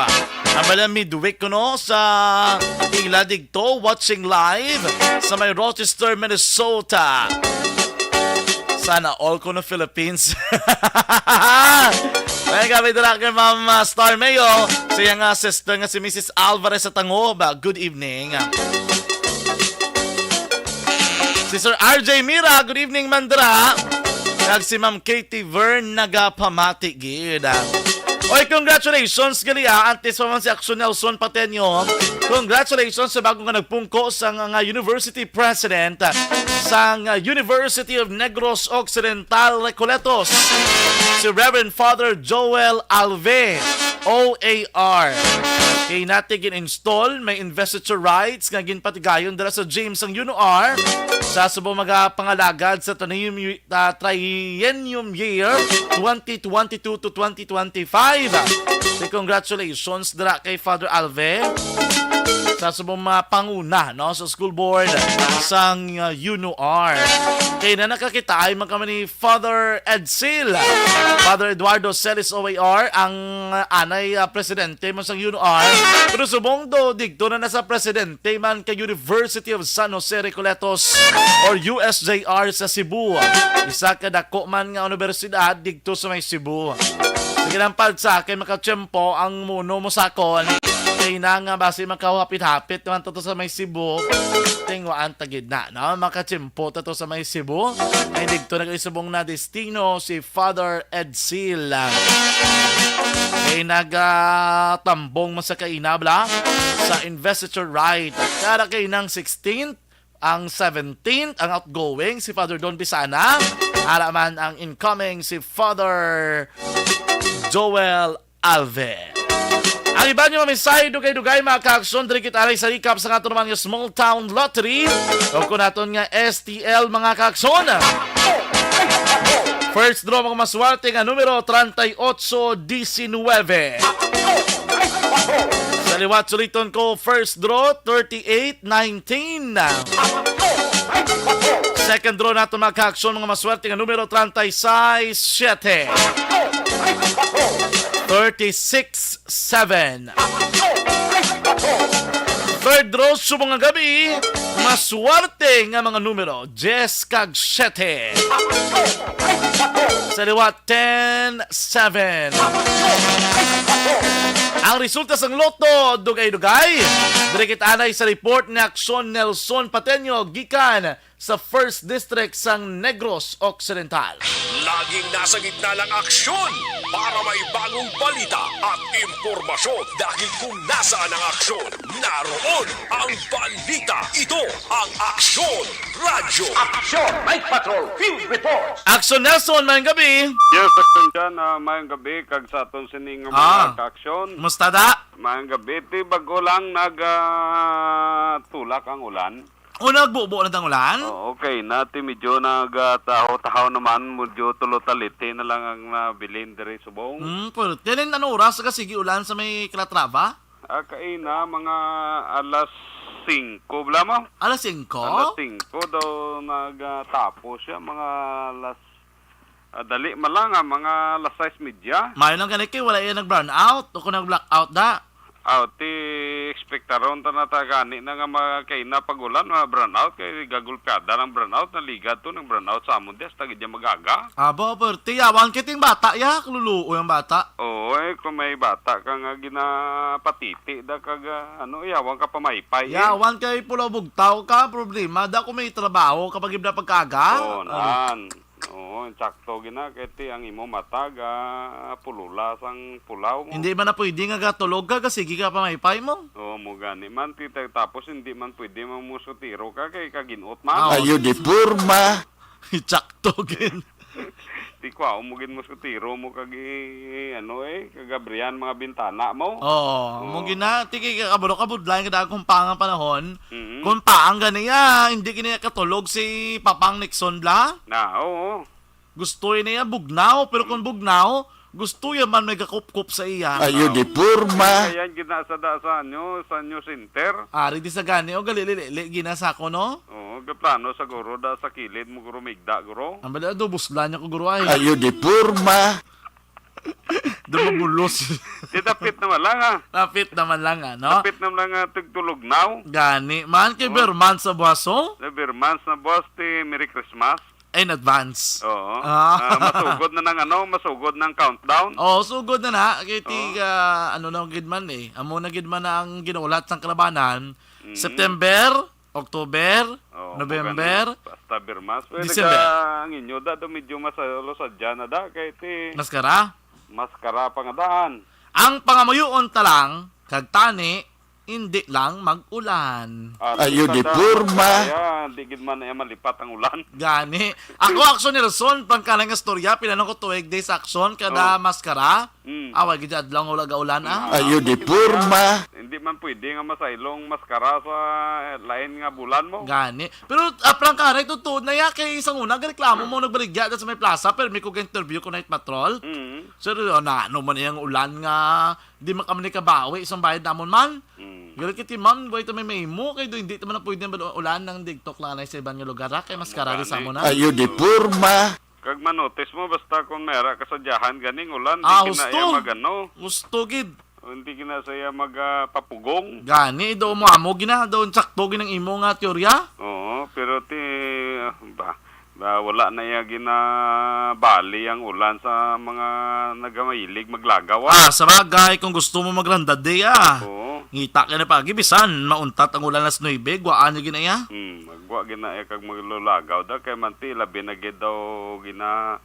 Ang bala midweek kuno sa ila digto, watching live sa may Rochester, Minnesota. Sana all kuno Philippines. May gabi dira kay Ma'am, ah, Star Mayo, sa iyang, ah, sister nga si Missus Alvarez sa Tangob. Good evening. Si Sir R J Mira, good evening, man dira. Kag si Ma'am Katie Vern nagapamati gid. Oy, congratulations gali, ah, antes pa man si Action Nelson Pateño. Congratulations sa bago nga nagpungko sa nga, nga university president, ah, sang, ah, University of Negros Occidental Recoletos, si Reverend Father Joel Alve, O A R. Kay nati gin-install, may investiture rites nga ginpatigayon dira sa gym sang U N O R sa subong mga pangalagad sa Triennium, ah, Triennium Year twenty twenty-two to twenty twenty-five. Say congratulations dira kay Father Alve sa subong mga panguna, no, sa school board sang, uh, U N O R. Kay na nakakita ay man kami ni Father Edsel, Father Eduardo Celis O A R, ang, uh, anay, uh, presidente man sang U N O R. Pero subong do, digto na na sa presidente man ka University of San Jose Recoletos or U S J R sa Cebu. Isa ka dako man nga universidad digto sa may Cebu. Sige lang, Pads, ha, kay makatiyempo ang muno mo sakon. Kay na nga basi makahapit-hapit naman to, to sa may Cebu. Tingwaan ta gid na, no? Makatiyempo to, to sa may Cebu. Ay, digto nag-isubong na destino si Father Edsel. Kay nagatambong man sa kainabla sa investiture rite. Kara kay nang sixteenth, ang seventeenth, ang outgoing, si Father Don Bisana. Ara man ang incoming, si Father Joel Alve. Ang iban nga mga mensahe, dugay-dugay, mga ka-aksyon, diri kita aray sa recap sa ato naman nga small town lottery o kung naton nga S T L, mga ka-aksyon. First draw, mga maswerte nga numero, treinta y ocho diecinueve. Sa liwat, suliton ko, first draw, thirty-eight nineteen. Second draw nato, mga ka-aksyon, mga maswerte nga numero, treinta y seis siete. Thirty-six seven. Third draw subong nga gabi, maswerte nga mga numero, diyes kag siyete. Sa liwat, ten seven. Ang resulta sang lotto, dugay-dugay. Diri kita anay sa report ni Aksyon Nelson Pateño gikan sa First District sang Negros Occidental. Laging nasa gitna ng aksyon para may bagong balita at impormasyon, dahil kung nasaan ang aksyon, naroon ang balita. Ito ang Aksyon Radyo. Aksyon Night Patrol Field Reports. Aksyon Nelson, mayong gabi. Yes, Aksyon Jan, ah, mayong gabi kag sa aton sining mga Ah. ka-aksyon. Musta da? Mayong gabi. Ti bag-o lang nag, ah, tulak ang ulan. O, nagbubo na tang ulan? Oo, okay. Nati medyo nagatahaw-tahaw naman, medyo tulo taliti na lang ang nabilin diri subong. Hmm, pero tiyanin, ano oras ka sige ulan sa may Calatrava? Ah, kaina, mga alas singko, bala mo? Alas singko? Alas singko daw nagatapo siya, mga alas, ah, dali man lang, ah, mga alas sais medya. Mayo lang gani kay wala iya nag-brown out o kung nag-black out da. Aw, ti ekspektaron ta na ta gani na nga mga kaina pag ulan, mga brown out, kay gagulpiada ng brown out, naligad to ng brown out sa amon di, hasta gid mag-aga. Abo, pero ti yawan kay ting bata, ya, kaluluoy ang bata. Oo, eh, kung may bata ka nga ginapatiti da kag, ah, ano, yawan ka pamaypay, eh. Yawan kay pulaw bugtaw ka, problema da kung may trabaho ka pag gibda pagkaga. Oo, Oo. nan. Oo, sakto gina, kay ti ang imo mata ga pulula sang pulaw mo. Hindi man na pwede nga gatulog ka, ga sige ka pamaypay mo. Oo, mo gani man, ti, tapos hindi man pwede man musutiro ka, kay kaginot man. Ah, Ayo, di forma. Sakto gin. Di kwaon mo gid muskitero mo kag i-, ano eh, kag abrihan mga bintana mo. Oo, Oo. Mo gina, ti kay kabalo ka budlay nga daan kung paang ang panahon. Mhm. Kung paang gani, ah, hindi gani katulog si Papang Nixon bla. Na, oo. Gusto niya bugnaw, pero kung bugnaw, gusto niya man may gakupkup sa iya. Ayo di porma. Kaya gina sa da sa anyo, sa anyo center. Ari di sa gani, o gali-lili, gina sa ako, no? Oo, gaplano sa guro da sa kilid mo guro migda guro. Ang bali, adobo sila niya ko guro ay. Ayo di porma. Dumubulos. Di dapit naman lang, ha? Dapit naman lang, ano? Dapit naman lang, ah, tigtulog now. Gani. Man kay Oo. Berman sa buwaso? Na Berman sa buwas, ti Merry Christmas. In advance. Oo. Ah. Ah, masugod na ng ano, masugod ng countdown. Oo, sugod na na. Kay ti, Oo. ah, ano na gid man eh. Amo na gid man na ang ginulat sang kalabanan. Mm. September, October, Oo, November, maganda. Basta Bermas. Pwede December. Ka, ang inyo da, do medyo masalo sa dyan na da, kay ti Maskara? Maskara pa nga daan. Ang pangamuyoon ta lang, kag tani, hindi lang mag-ulan. Ah, Ayo di di pa ta-, porma. Kaya, di gid man eh malipat ang ulan. Gani. Ako, Action Nelson, pangkalang istorya, pinanong ko tuig days action, kada Oh. maskara. Mm. Away, gid adlaw nga wala gaulan, ah. Mm. Ayo di porma. Hindi man pwede nga masaylong maskara sa lain nga bulan mo. Gani. Pero, ah, prangkaray, totoo na ya, kay isang una, gareklamo mo, nagbaligya dyan sa may plaza, pero may kog interview ko night patrol. Mm. Sir, oh, na, ano man yung ulan nga, di man kami nikabawi, isang bayad namon man. Mm. Galit kiti, ma'am, buhay to may mahimo, kay do, hindi naman na pwede ba ulan ng digtok lang na sa iban nga lugar, ha? Kay mas Ano karali sa gani? Amo na. Ayo di porma. Kag manotis mo, basta kung may ara ka sa dyahan, ganing ulan, di Ah, gina husto. Iya magano. Husto gid. O, hindi gina sa iya mag, ah, papugong. Gani, do mo amo gina, do sakto ginang imo nga teorya? Oo, pero ti, ah, ba, ba, wala na iya ginabali ang ulan sa mga nagamahilig maglagaw, ah. Ah, sa bagay, kung gusto mo magrandad, di, ah. Oo. Ngita ka na pagi, bisan mauntat ang ulan alas nuebe, gwaan niya gina iya. Hmm, magwa gina iya kag maglulagaw da, kay manti, labi na gid daw gina,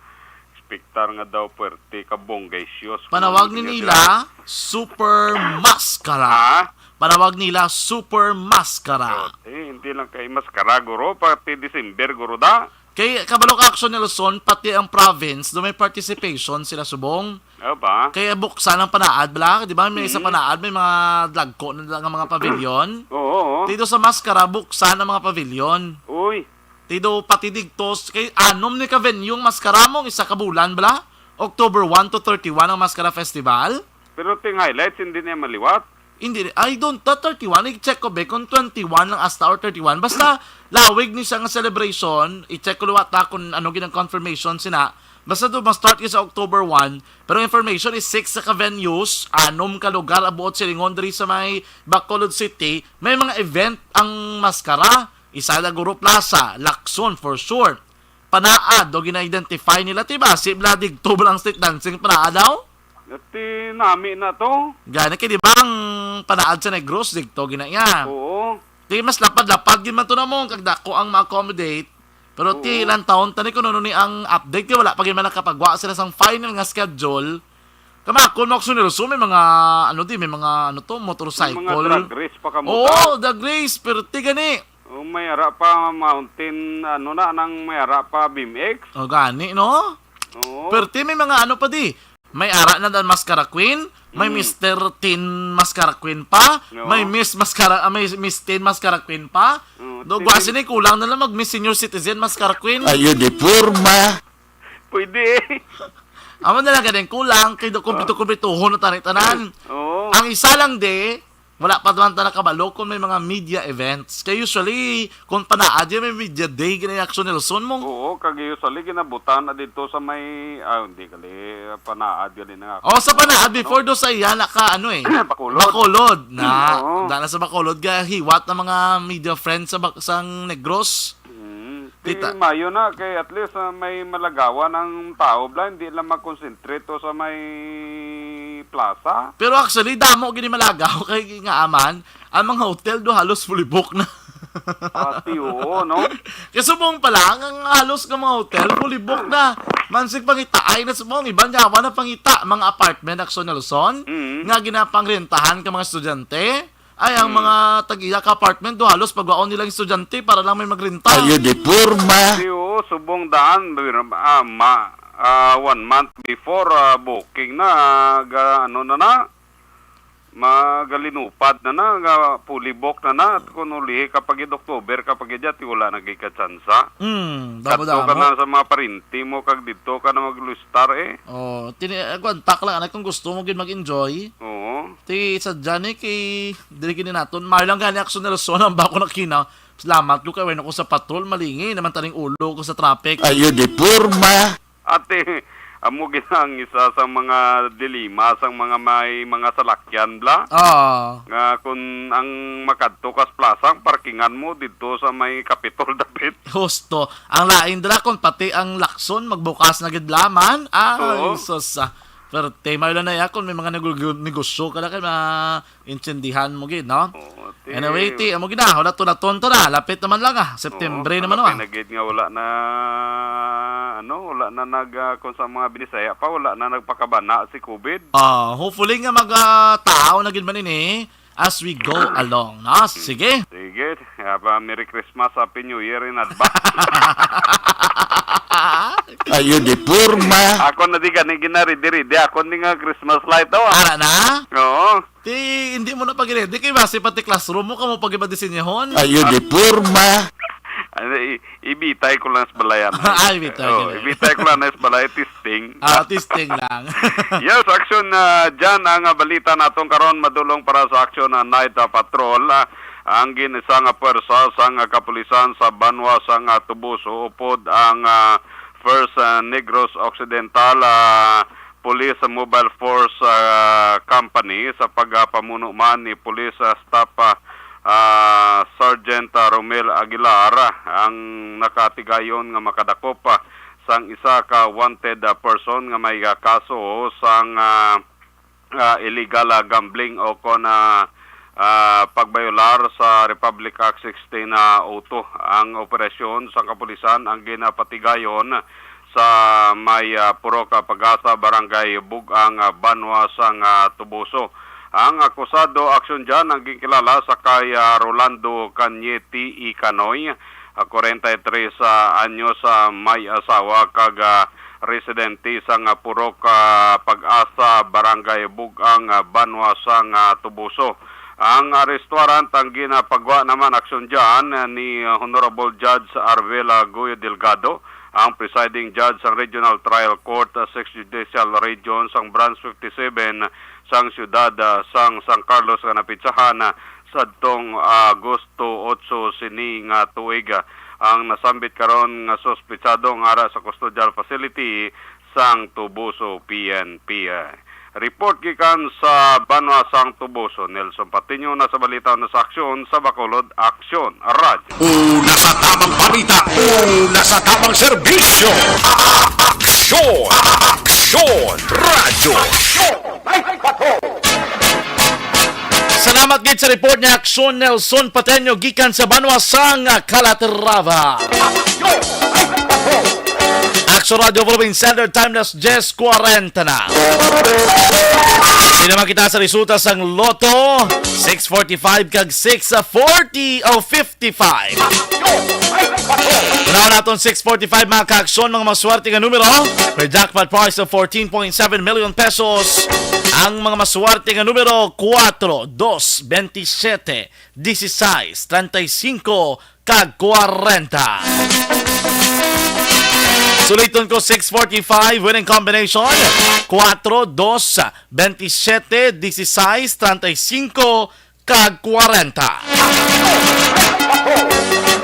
Spektar nga daw puwerte ka bongga issues. Panawag ni nila, Super Maskara. Ha? Panawag nila, Super Maskara. Eh, hindi lang kay maskara, guro. Pati December, guro, da. Kay kabalo ka, Action Nelson, pati ang province, do may participation sila subong. Ano ba? Kaya buksan ang panaad, bla? Di ba? May isa Mm. panaad, may mga dagko na lang ang mga pavilion. Oo, oo. Dito sa maskara, buksan ang mga pavilion. Uy. Ti do pati digtos, kay anom ni ka venue ang maskara mo, isa ka bulan bala? October one to thirty-one ang Maskara Festival. Pero ting highlights, hindi niya maliwat. Hindi, I don't, the thirty-one, i-check ko be kung twenty-one lang asta or thirty-one. Basta, lawig ni siya nga celebration, i-check ko liwat ta kung ano ginang confirmation sina. Basta do, ma-start ka sa October one, pero information is six sa ka venues, anom ka lugar, abuot silingon diri sa may Bacolod City, may mga event ang maskara. Isa na Guro Plaza, Lacson for short. Panaad, do gina-identify nila, ti ba? Si Vladig Tubal ang street dancing, panaad daw? Ti nami na to. Gani, kay di ba ang panaad sa Negros, digto gina iya. Oo. Ti mas lapad-lapad gid man to na mo, kag dako ang ma-accommodate. Pero ti Oo. ilang taon tani kuno ni ang update, kay wala pa gid man nakapagwa sila sang final nga schedule. Kamakon mo, Action Nelson, may mga, ano di, may mga, ano to, motorcycle. May mga drag race pa kamo Oo, ta? Drag race, pero ti gani. Oh, may ara pa mountain, ano na, nang may ara pa B M X. O, gani, no? Oo. Pero ti may mga ano pa di. May ara na dan Mascara Queen, may Mm. Mister Teen Mascara Queen pa, No. may Miss Mascara, ah, may Miss Teen Mascara Queen pa. Oo, Do, ti- gwasi ni kulang na lang mag Miss Senior Citizen Mascara Queen. Ayo di porma. Pwede eh. Amo na lang ganing kulang, kay do kumpleto-kumpletuhon na tani tanan. Oo. Ang isa lang di, wala pa man ta nakabalo kung may mga media events. Kay usually, kung panaad yan, may media day, gina Action Nelson mo. Oo, kag usually, ginabutan na dito sa may, ah, hindi gali, panaad gali na nga. Oh, sa panaad, Ano? before do sa iya, naka, ano eh, Bacolod. Bacolod. Na, Oo. dala sa Bacolod, ga hiwat ang mga media friends sa Bak-, sang Negros. Mm. Di Kita. mayo na, kay at least, ah, may malagawan ang tao, bla, hindi lang mag-concentrate to sa may plaza. Pero actually, damo gini malagaw, kay nga aman, ang mga hotel do halos fully booked na. Pati, oo, no? Kay subong pa lang, ang halos nga mga hotel, fully booked na. Mansig pangitaay na subong, iban yawa na pangita, mga apartment, Action Nelson, Mm. nga ginapangrentahan ka mga estudyante. Ay, ang Hmm. mga tag-iya ka apartment do, halos pagwaon nilang estudyante para lang may magrenta. Ayo di porma. Di, oo, subong daan, ah, ma-, ah, one month before, ah, booking na, ga-, ano na na, magalinupad na na, ga-, fully booked na na, at kung ulihi kapag id October, kapag id ti wala na gid ka tsansa. Hmm, Kadto ka damo-damo. na sa mga parinti mo, kag didto ka na maglustar, eh. Oh, tini, ah, kontak lang, anak, kung gusto mo gid mag-enjoy. Oo. Ti, sa dyan, eh, kay, dili gini naton. Mahal lang gani, Action Nelson, ang bako na kina. Salamat ko kay wala ko sa patrol, malingi naman taning ulo ko sa traffic. Ayo di porma. Ate, amo gid ang isa sa mga dilema sang mga may mga salakyan, bla. Ah. Nga kung ang makadto kas plaza, ang parkingan mo didto sa may Kapitol dapit. Husto. Ang lain dira kung pati ang lakson magbukas na gid laman. Ah, Oo. sus, ah. Pero tema lang na ya, kung may mga negu-, negosyo ka na kay ma-, intindihan mo gid, no? Oo, ti Anyway, ti, amo gid na, wala to na tonto na, lapit naman lang, ah. September Oo, naman, malapit ah. na gid nga wala na, ano, wala na nag, ah, kung sa mga Binisaya pa, wala na nagpakabana si COVID. Ah, hopefully nga mag, ah, tao na gid man ini as we go along, no? Sige. Sige, ah, pa, Merry Christmas, Happy New Year in advance. Ayo di porma. Ako na di gani ginaridi-ridi, ako ni nga Christmas light daw, ah. Ara na? Oo. Ti, hindi mo na pag-ready kay basi pati classroom mo kamo pag iba disenyahon. Ayo di porma. Ano, i-, ibitay ko lang sa balayan. Ay, ibitay Oh, ko lang. ibitay ko lang na sa balay, testing. Ah, testing lang. Yes, Action, ah, dyan ang, ah, balita naton karon, madulong para sa Action, ah, Night, ah, Patrol. Ah, ang gin-, isa nga pwersa sang, ah, kapulisan sa banwa sang, ah, Toboso upod ang, ah, First, ah, Negros Occidental, ah, Police Mobile Force, ah, Company sa pagpamuno man ni Police, ah, Staff, ah, ah, Sergeant, ah, Romel Aguilar, ah, ang nakatigayon nga makadakop, ah, sang isa ka wanted, ah, person nga may, ah, kaso sang, ah, ah, illegal, ah, gambling o kon, ah, ah, pagbayolar sa Republic Act sixteen oh two. Ang operasyon sang kapulisan ang ginapatigayon sa may, ah, Purok, ah, Pag-asa, Barangay Bug-ang, ah, Banwa sang, ah, Toboso. Ang akusado, Action John, ang ginkilala sa kay, ah, Rolando Cañete y Canoy, ah, forty-three sa anyos, ah, may asawa kag, ah, residente sang, ah, Purok, ah, Pag-asa, Barangay Bug-ang, ah, Banwa sang, ah, Toboso. Ang arestwarant ang ginapagwa naman, Action John, ah, ni, ah, Honorable Judge Arvela Guyo Delgado, ang presiding judge sang Regional Trial Court, ah, Sixth Judicial Region sang Branch fifty-seven sang siyudad, ah, sang San Carlos nga napetsahan, ah, sadtong Agosto otso sini nga tuig. Ah, ang nasambit karon nga suspetsado nga ara sa custodial facility sang Toboso P N P. Report gikan sa banwa sang Toboso, Nelson Patiño, na sa balita na sa Aksyon sa Bacolod, Aksyon Radyo. Una sa tamang balita, una sa tamang serbisyo. Aksyon, Aksyon Radyo. Salamat gid sa report ni Aksyon Nelson Pateño gikan sa banwa sang Calatrava. Aksyon Radio Philippine Standard Time na diyes kwarenta na. Di naman kita sa resulta sang Lotto, six forty-five kag six forty o fifty-five. Unaon naton six forty-five, mga kaaksyon, mga maswerte nga numero. May jackpot prize of fourteen point seven million pesos. Ang mga maswerte nga numero, kuwatro, dos, bentisiete, disisais, treinta y cinco, kag kwarenta. Suliton ko, six forty-five, winning combination, kuwatro, dos, bentisiete, disisais, treinta y cinco, kag kwarenta.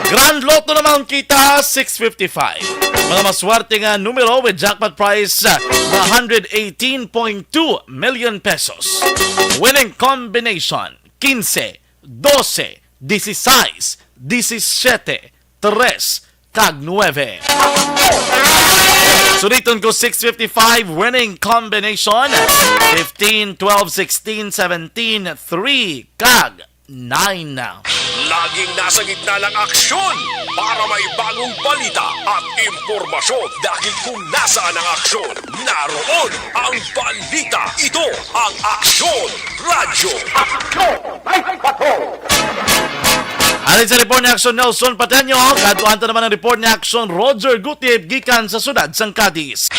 Grand Lotto naman kita, six fifty-five. Mga maswerte nga numero with jackpot price, one hundred eighteen point two million pesos. Winning combination, quince, doce, dieciséis, diecisiete, tres, kag nuebe. Suliton ko, six fifty-five, winning combination, fifteen, twelve, sixteen, seventeen, three, kag nine. Laging nasa gitna ng aksyon para may bagong balita at impormasyon, dahil kung nasaan ang aksyon, naroon ang balita. Ito ang Aksyon Radyo. Aksyon! May patrol! Alang sa report ni Aksyon Nelson Pateño, kadtuan ta naman ang report ni Aksyon Roger Gutierrez gikan sa siyudad sang Cadiz.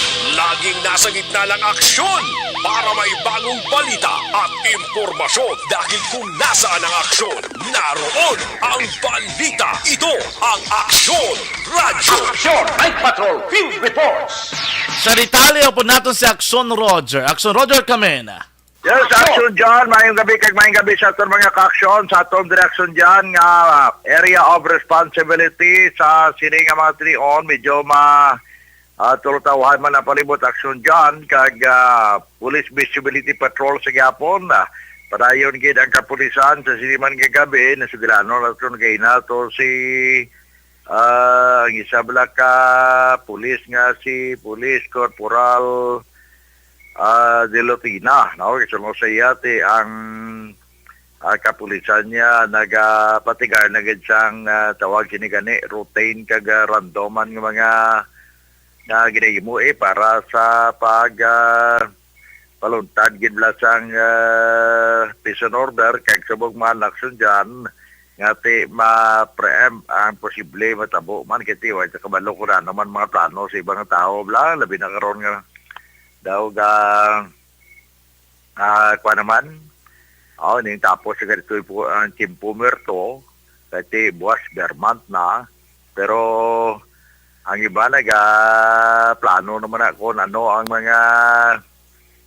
Laging nasa gitna ng aksyon para may bagong balita at impormasyon. Dahil kung nasaan ang aksyon, naroon ang balita. Ito ang Aksyon Radyo. Aksyon Night Patrol Field Reports. Sa detalye po naton si Aksyon Roger. Aksyon Roger, come in. Yes, Aksyon John. Mayong gabi kag mayong gabi sa aton mga ka-aksyon, sa aton direksyon dyan nga area of responsibility sa sini nga mga tinion. Medyo ma ah, tulutawhan man ang palibot, Aksyon John, kag ah, Police Visibility Patrol sa gihapon. Ah, padayon gid ang kapulisan sa sini man nga gabi. Nasugilanon naton gayna to si ah, ang isa bala ka pulis nga si Police Corporal ah, Delotina, no? Kasunod sa iya ti ang ah, kapulisan niya nagapatigar na gid sang ah, tawag sini gani, routine kag ah, random man nga mga nga ginahimo eh para sa pag ah, paluntad gid bala sang ah, peace and order kag subong man, Aksyon John, nga ti ma-preempt ang posible matabo man kay ti wa ta kabalo kung ano man mga plano sa ibang tawo bala, labi na karon nga daw ga ah, kuan naman. Oh, ning tapos sa ganito po ang tiyempo muerto, kay ti buwas ber month na. Pero ang iba naga plano naman na kung ano ang mga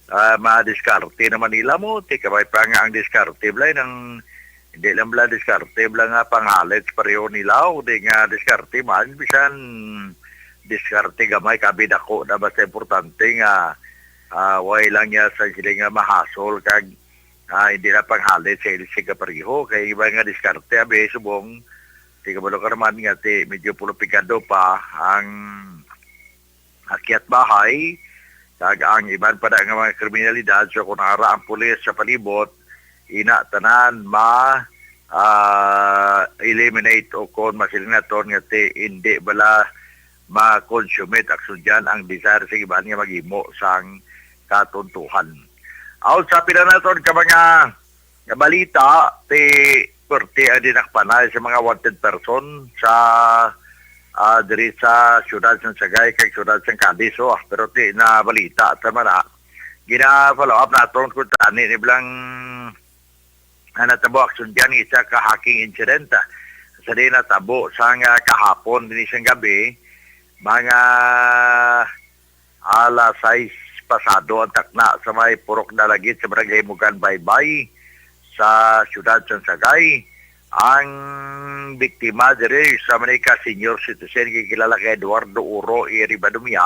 ah, mga diskarte naman nila mo, ti kamay pa nga ang diskarte bala nang hindi lang bala diskarte bala nga panghalit sa pareho nila, o di nga diskarte man, bisan diskarte gamay kabi dako na, basta importante nga ah, way lang niya sa sila nga mahasol kag ah, hindi na panghalit sa ilisig kapareho kay iba nga diskarte abi subong ti kabalo ka naman nga ti medyo pulupigado pa ang akyat bahay kag ang iban pa na nga mga kriminalidad. So kung ara ang pulis sa palibot, ina tanan ma ah, eliminate o kon masiling naton nga ti hindi bala ma-consummate, Aksyon John, ang desire sa iban nga maghimo sang katuntuhan. Aw, sa pila naton ka mga balita, ti perti ang dinakpanay sa mga wanted person sa ah, diri sa siyudad sang Sagay kag siyudad sang Cadiz, oh, pero ti na balita ta man na gina-follow up naton kung tani ni blang ah, natabo, Aksyon John, isa ka hacking incident ah, sa di natabo sang ah, kahapon dinhi sang gabi, mga alas sais pasado ang takna sa may Purok Dalagit sa Barangay Mugan Baybay sa siyudad sang Sagay. Ang biktima diri sa man ka senior citizen nga kilala kay Eduardo Uro E. Ribadumia,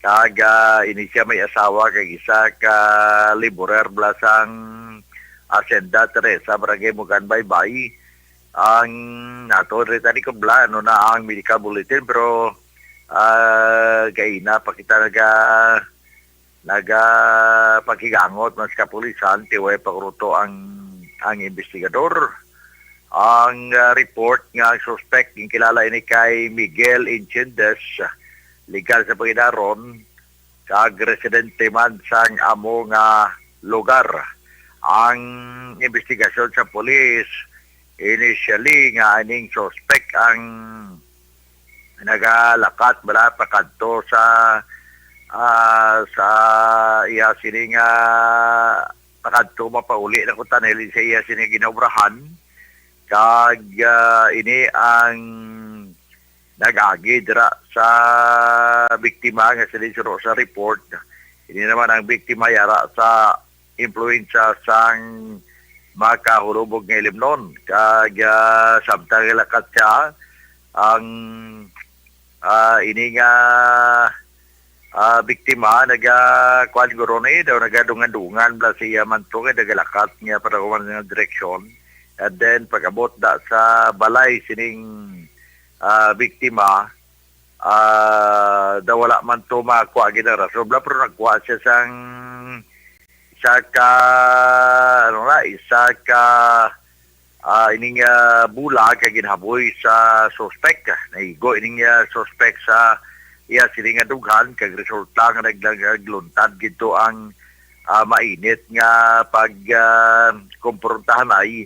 kag ah, ini siya may asawa kag isa ka laborer bala sang Hacienda Teresa, Barangay Mugan Baybay. Ang nato rita ni Kubla, ano na ang medical bulletin, pero ah, kaina pa kita naga nagapaghigangot man sa kapulisan ti way pakuruto ang ang investigador. Ang ah, report nga ang suspect ginkilala ini kay Miguel Enciendes, legal sa pangidaron, kag residente man sang amo nga lugar. Ang investigasyon sa pulis, initially nga ining suspect ang nagalakat bala pakadto sa ah, sa iya sini nga pakadto mapauli na ko tanil sa iya sini ginaobrahan, kag ah, ini ang nag-agi dira sa biktima nga sini suro sa report. Ini naman ang biktima yara sa impluwensya sang makahulubog nga ilimnon, kag ah, samtang ilakat siya ang ah, ini nga ah, biktima naga kuan guro ni daw nagadungan-dungan bala siya man to kay nagalakat niya para kuan nga direksyon, and then pag-abot da sa balay sining ah, biktima, ah, daw wala man to makuha gid ang rason bala, pero nagkuha siya sang isa ka ano na isa ka ah, ining ah, bola kay ginhaboy sa suspek. Naigo ining ah, suspek sa iya sini nga dughan kag resulta nga naglag- nagluntad gid to ang ah, mainit nga pag ah, komprontahanay,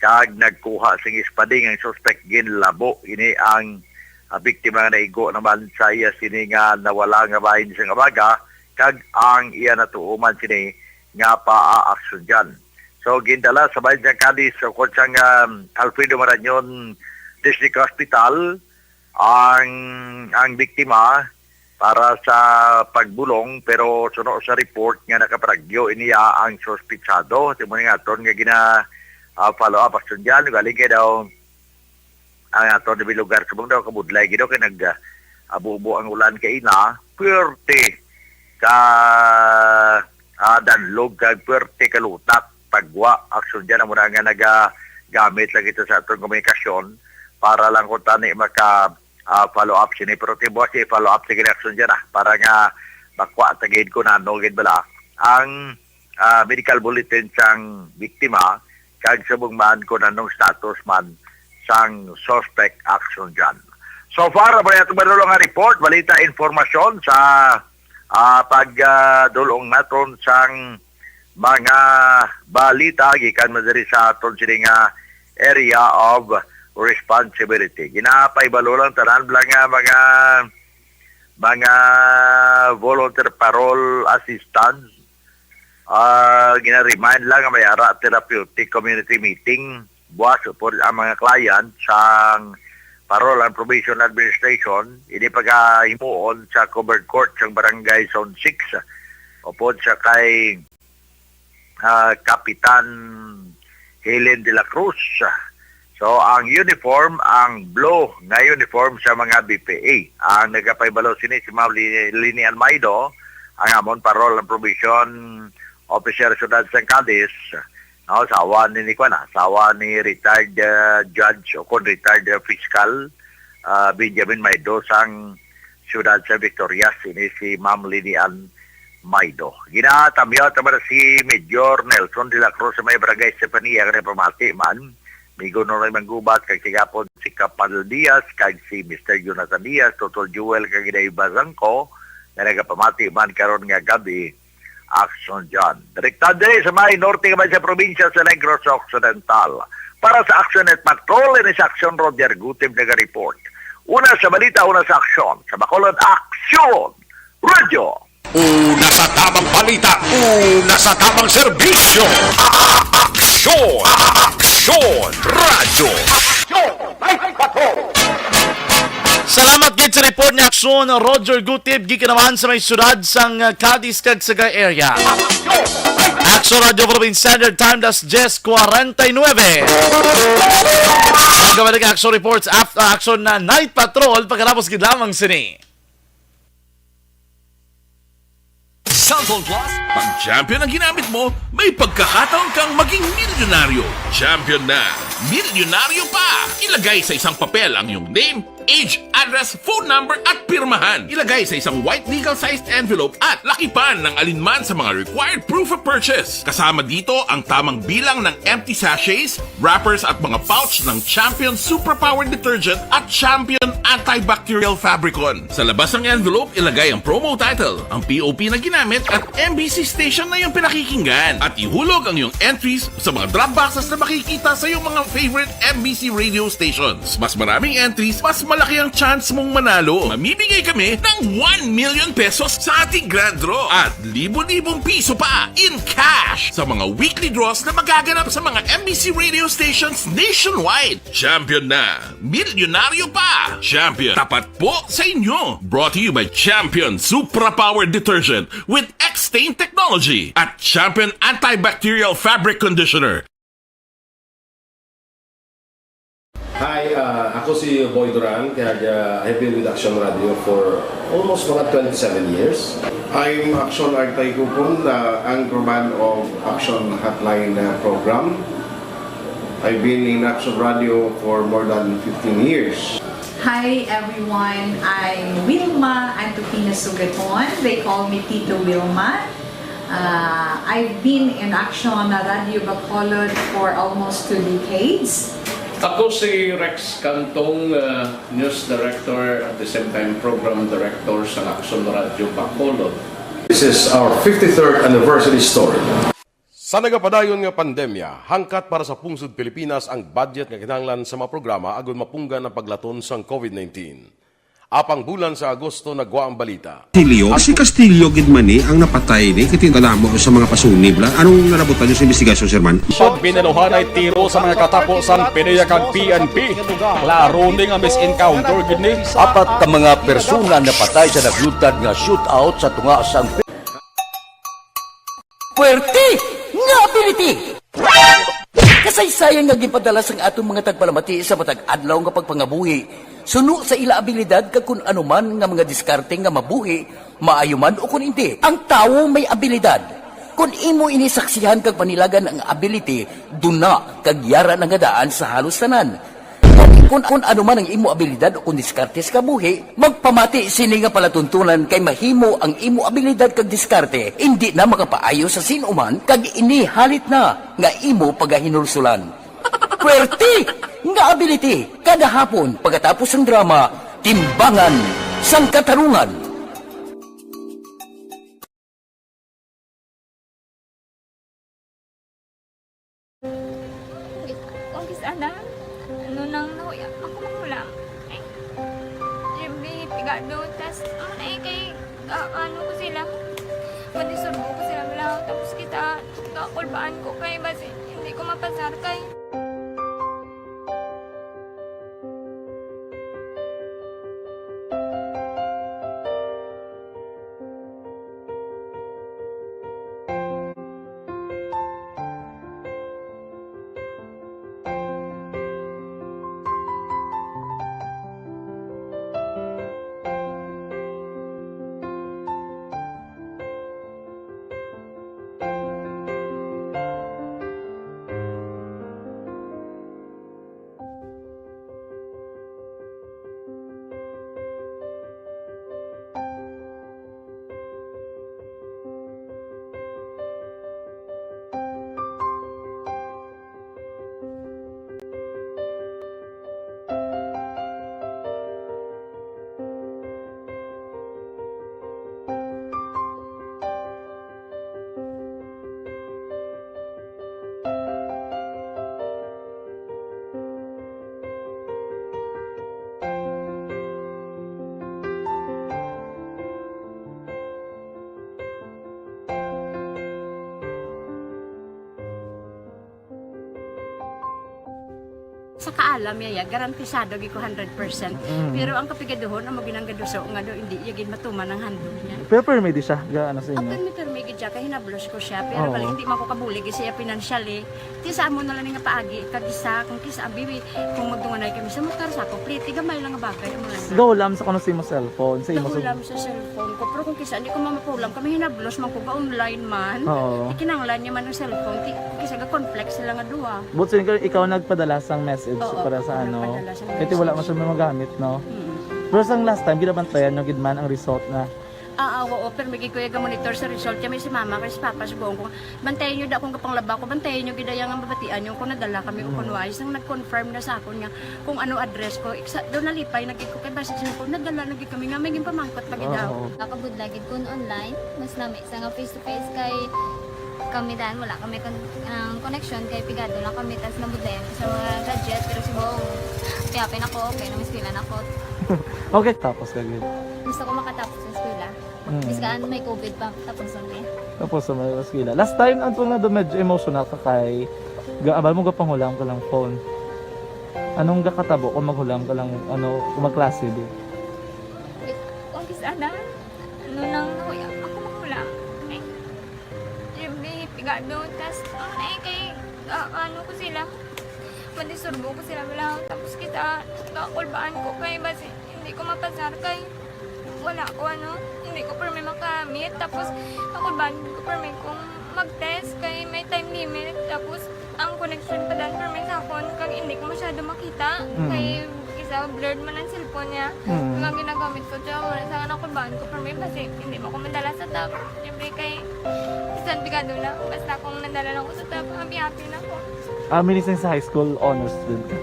kag nagkuha sing espading ang suspek, ginlabo ini ang ah, biktima nga naigo naman sa iya sini nga nawala nga bahin sa nga baga, kag ang iya natuoman sini nga paaaksyon dyan. So, gindala sa bayan sang Cadiz o kung sang, um, Alfredo Marañon District Hospital ang, ang biktima para sa pagbulong, pero suno sa report nga nakaparagyo iniya ang suspitsado. Amo ni nga aton nga gina, ah, follow up aksyon dyan. Galing kay daw ang aton diri lugar subong daw kabudlay gid daw kay nag, ah, abubo ang ulan kay ina, puwerte ka, ah, danlog kag puwerte ka lutak, pagwa, aksyon dyan, amo na nga nagagamit lang kita sa aton komunikasyon para lang kung tani maka, ah, follow up sini. Pero tibuas i-follow up sa ginaksyon dyan, ah, para nga makwa ta gid kung ano gid bala ang, ah, medical bulletin sang biktima kag subong man kung anong status man sang suspect aksyon dyan. So far, amo ni atong madulong nga report, balita, informasyon sa, ah, pag, ah, dulong naton sang mga balita gikan man diri sa aton sini nga area of responsibility. Ginapahibalo lang tanan bala nga mga, mga volunteer parole assistants, ah, gina-remind lang nga may ara therapeutic community meeting buwas upod ang mga client sang Parole and Probation Administration, ini pagahimuon sa covered court sang Barangay Zone six, upod sa kay, ah, Kapitan Helen de la Cruz. So, ang uniform, ang blue nga uniform sa mga B P A. Ang nagapahibalo sini si Ma'am Lini, Lini Almaido, ang amon parole and probation officer sa Siyudad sang Cadiz. No, asawa ni, ni kuwan, ah, asawa ni retired, ah, judge o kon retired, ah, fiscal, ah, Benjamin Maido sang siyudad sa Victorias, ini si Ma'am Lini Ann Maido. Ginatamyaw ta man si Major Nelson de la Cruz sa may Barangay Estefania, nga nagapamati man. Migo Nonoy Manggubat, kag sigapon si Kapal Diaz, kag si Mister Jonathan Diaz, Totol Jewel, kag Inay Bazangco, nga nagapamati man karon nga gab-i. Aksyon dyan. Direkta diri sa may norte naman sa probinsya sa Negros Occidental. Para sa Aksyon Net Patrol, ini sa Aksyon Roger Gutib naga-report. Una sa balita, una sa aksyon. Sa Bacolod, Aksyon! Radyo! Una sa tamang balita, una sa tamang serbisyo. Aksyon! Aksyon! Radyo! Aksyon! Live Patrol! Salamat gid sa report ni Aksyon Roger Gutib, gikan naman sa may siyudad sang, uh, Cadiz kag Sagay area. Aksyon Radyo Philippine Standard Time, alas diyes kwarenta y nuebe. Ang kabalik Aksyon Reports after Aksyon na Night Patrol pagkatapos gid lamang sini. Cellphone Plus? Pag Champion ang ginamit mo, may pagkakataon kang maging milyonaryo. Champion na! Milyonaryo pa! Ilagay sa isang papel ang iyong name, age, address, phone number, at pirmahan. Ilagay sa isang white legal-sized envelope at lakipan ng alinman sa mga required proof of purchase. Kasama dito ang tamang bilang ng empty sachets, wrappers, at mga pouch ng Champion Superpower Detergent at Champion Antibacterial Fabricon. Sa labas ng envelope, ilagay ang promo title, ang P O P na ginamit, at M B C station na iyong pinakikinggan. At ihulog ang iyong entries sa mga drop boxes na makikita sa iyong mga favorite M B C radio stations. Mas maraming entries, mas malaki ang chance mong manalo. Mamimigay kami ng one million pesos sa ating grand draw at libo-libong piso pa in cash sa mga weekly draws na magaganap sa mga M B C radio stations nationwide. Champion na! Milyonaryo pa! Champion, tapat po sa inyo! Brought to you by Champion Supra Power Detergent with X-Stain Technology at Champion Antibacterial Fabric Conditioner. Hi, ah, ako si Boy Duran, kaya, ah, I've been with Action Radio for almost mga twenty-seven years. I'm Action Artay Kupon, the anchorman of Action Hotline, ah, program. I've been in Action Radio for more than fifteen years. Hi everyone, I'm Wilma Antupina Sugaton. They call me Tito Wilma. Uh, I've been in Action Radio Bacolod for almost two decades. Ako si Rex Cantong, uh, news director at the same time program director sa Action Radio Bacolod. This is our fifty-third anniversary story. Sa nagapadayon nga pandemya, hangkat para sa pungsod Pilipinas ang budget nga kinahanglan sa mga programa agud mapunggan ang paglaton sang COVID nineteen. Apang bulan sa Agosto nagwa ang balita. Castillo? Si Castillo gid man ni ang napatay ni, kay tingala mo sa mga pasunib la. Anong nalabutan niyo sa investigasyon, Sir Man? Pagbinaluhanay tiro sa mga katapo sang PDEA kag P N P. Klaro ni nga mis-encounter gid ni. Apat ka mga persona napatay sa naglutad nga shootout sa tunga sang Puwerte nga ability! Kasaysayan nga ginpadala sang aton mga tagpalamati sa matag adlaw nga pagpangabuhi, suno sa ila abilidad kag kun ano man nga mga diskarte nga mabuhi, maayo man o kun indi. Ang tawo may abilidad. Kun imo ini saksihan kag panilagan ang ability, duna kag yara na nga daan sa halos tanan. Kun, kun ano man ang imo abilidad o kun diskarte sa kabuhi, magpamati sini nga palatuntunan kay mahimo ang imo abilidad kag diskarte indi na makapaayo sa sin-o man kag ini halit na nga imo pagahinulsulan. Puwerte nga ability kada hapon pagkatapos sang drama, Timbangan sang Katarungan. Wait, ang kis-, ana? Ano nang nahuya? Ako mahulam. Ay, Jimmy, pigado. Tas, ano na eh, kay, ah, ano ko sila? Madisturbo ko sila, wala. Tapos kita, kakulbaan ko kay, basi, hindi ko mapasar kay. Sa kaalam niya, ya, garantisado gid ko hundred percent. Mm. Pero ang kapigaduhon, amo ginang gaduso nga daw hindi iya gid matuman ang handog niya. Pero permi di siya, ga, ano sa inyo? Permi, permi gid siya, kay hinablos ko siya. Pero Oo. Bali, hindi man ko kabulig siya financially. Ti sa amo na lang nga paagi, kag isa, kung kisa, abi, kung magdunganay kami sa motor, sa ako, pliti, gamay lang nga bagay, amo lang. Gahulam sa kuno sa imo cellphone, sa imo sa Gahulam sa cellphone ko, pero kung kisa, hindi ko mamapulam, kami hinablos man ko, ga-online man. Oo. Ikinanglan niya man ang cellphone, ti, kisa ga-conflict sila nga duha. But so, ikaw, ikaw nagpadala sang message Oo, para sa ako ano? Nagpadala sang Kasi wala message. Man siya magamit, no? Mm. Pero sang last time, ginabantayan nyo gid man ang result na Ah, ah, oo, pero may gid ko iya ga-monitor sa result. Kaya may si mama, kay si papa, sugoon ko, bantayan nyo da kung kapanglaba ko, bantayan nyo gid iya nga mabatian nyo kung nadala kami o Mm. kung wala. Isang nag-confirm na sa akon nga kung ano address ko. Iksa, daw nalipay na gid ko kay basi siya ko, nadala na gid kami nga may ginpamangkot pa gid Oo. daw. Nakabudla gid kun online, mas lami sa nga face to face kay kami dan wala kami kon-, ang connection kay pigado lang kami tas nabudlayan ko sa mga gadget pero si Bong, kaya pinako, okay na, mas pila na ko. Okay, tapos ka gid. Gusto ko makatapos sa eskwela. Mm. Biskan may covid pa, tapos ang eh. Tapos sa may eskwela. Last time, ang tunga do medyo emotional ka kay ga-, abal mo gapanghulay ka lang phone. Anong gakatabo kung maghulay ka lang, ano, kung magklase di? Wait, kung kis-, ana? Ano nang nahuya? Ako maghulay. Ay, Jimmy, pigado. Tas, ano na eh, kay, ah, ano ko sila? Madisturbo ko sila, wala. Tapos kita, kakulbaan ko kay, basi, hindi ko mapasar kay, wala ko, ano, hindi ko permi makamit. Tapos, kakulbaan ko permi kung mag-test kay may time limit. Tapos, ang connection pa dan permi sa akon, kag hindi ko masyado makita. Mm. Kay, isa, blurred man ang cellphone niya. Mm. Ang ginagamit ko, tsaka wala sa akin, nakulbaan ko permi, basi, hindi mo ko madala sa top. Siyempre, kay, bisan pigado na, basta kung nadala lang ko sa top, happy-happy na ko. Ah, minising sa high school, honors student ka?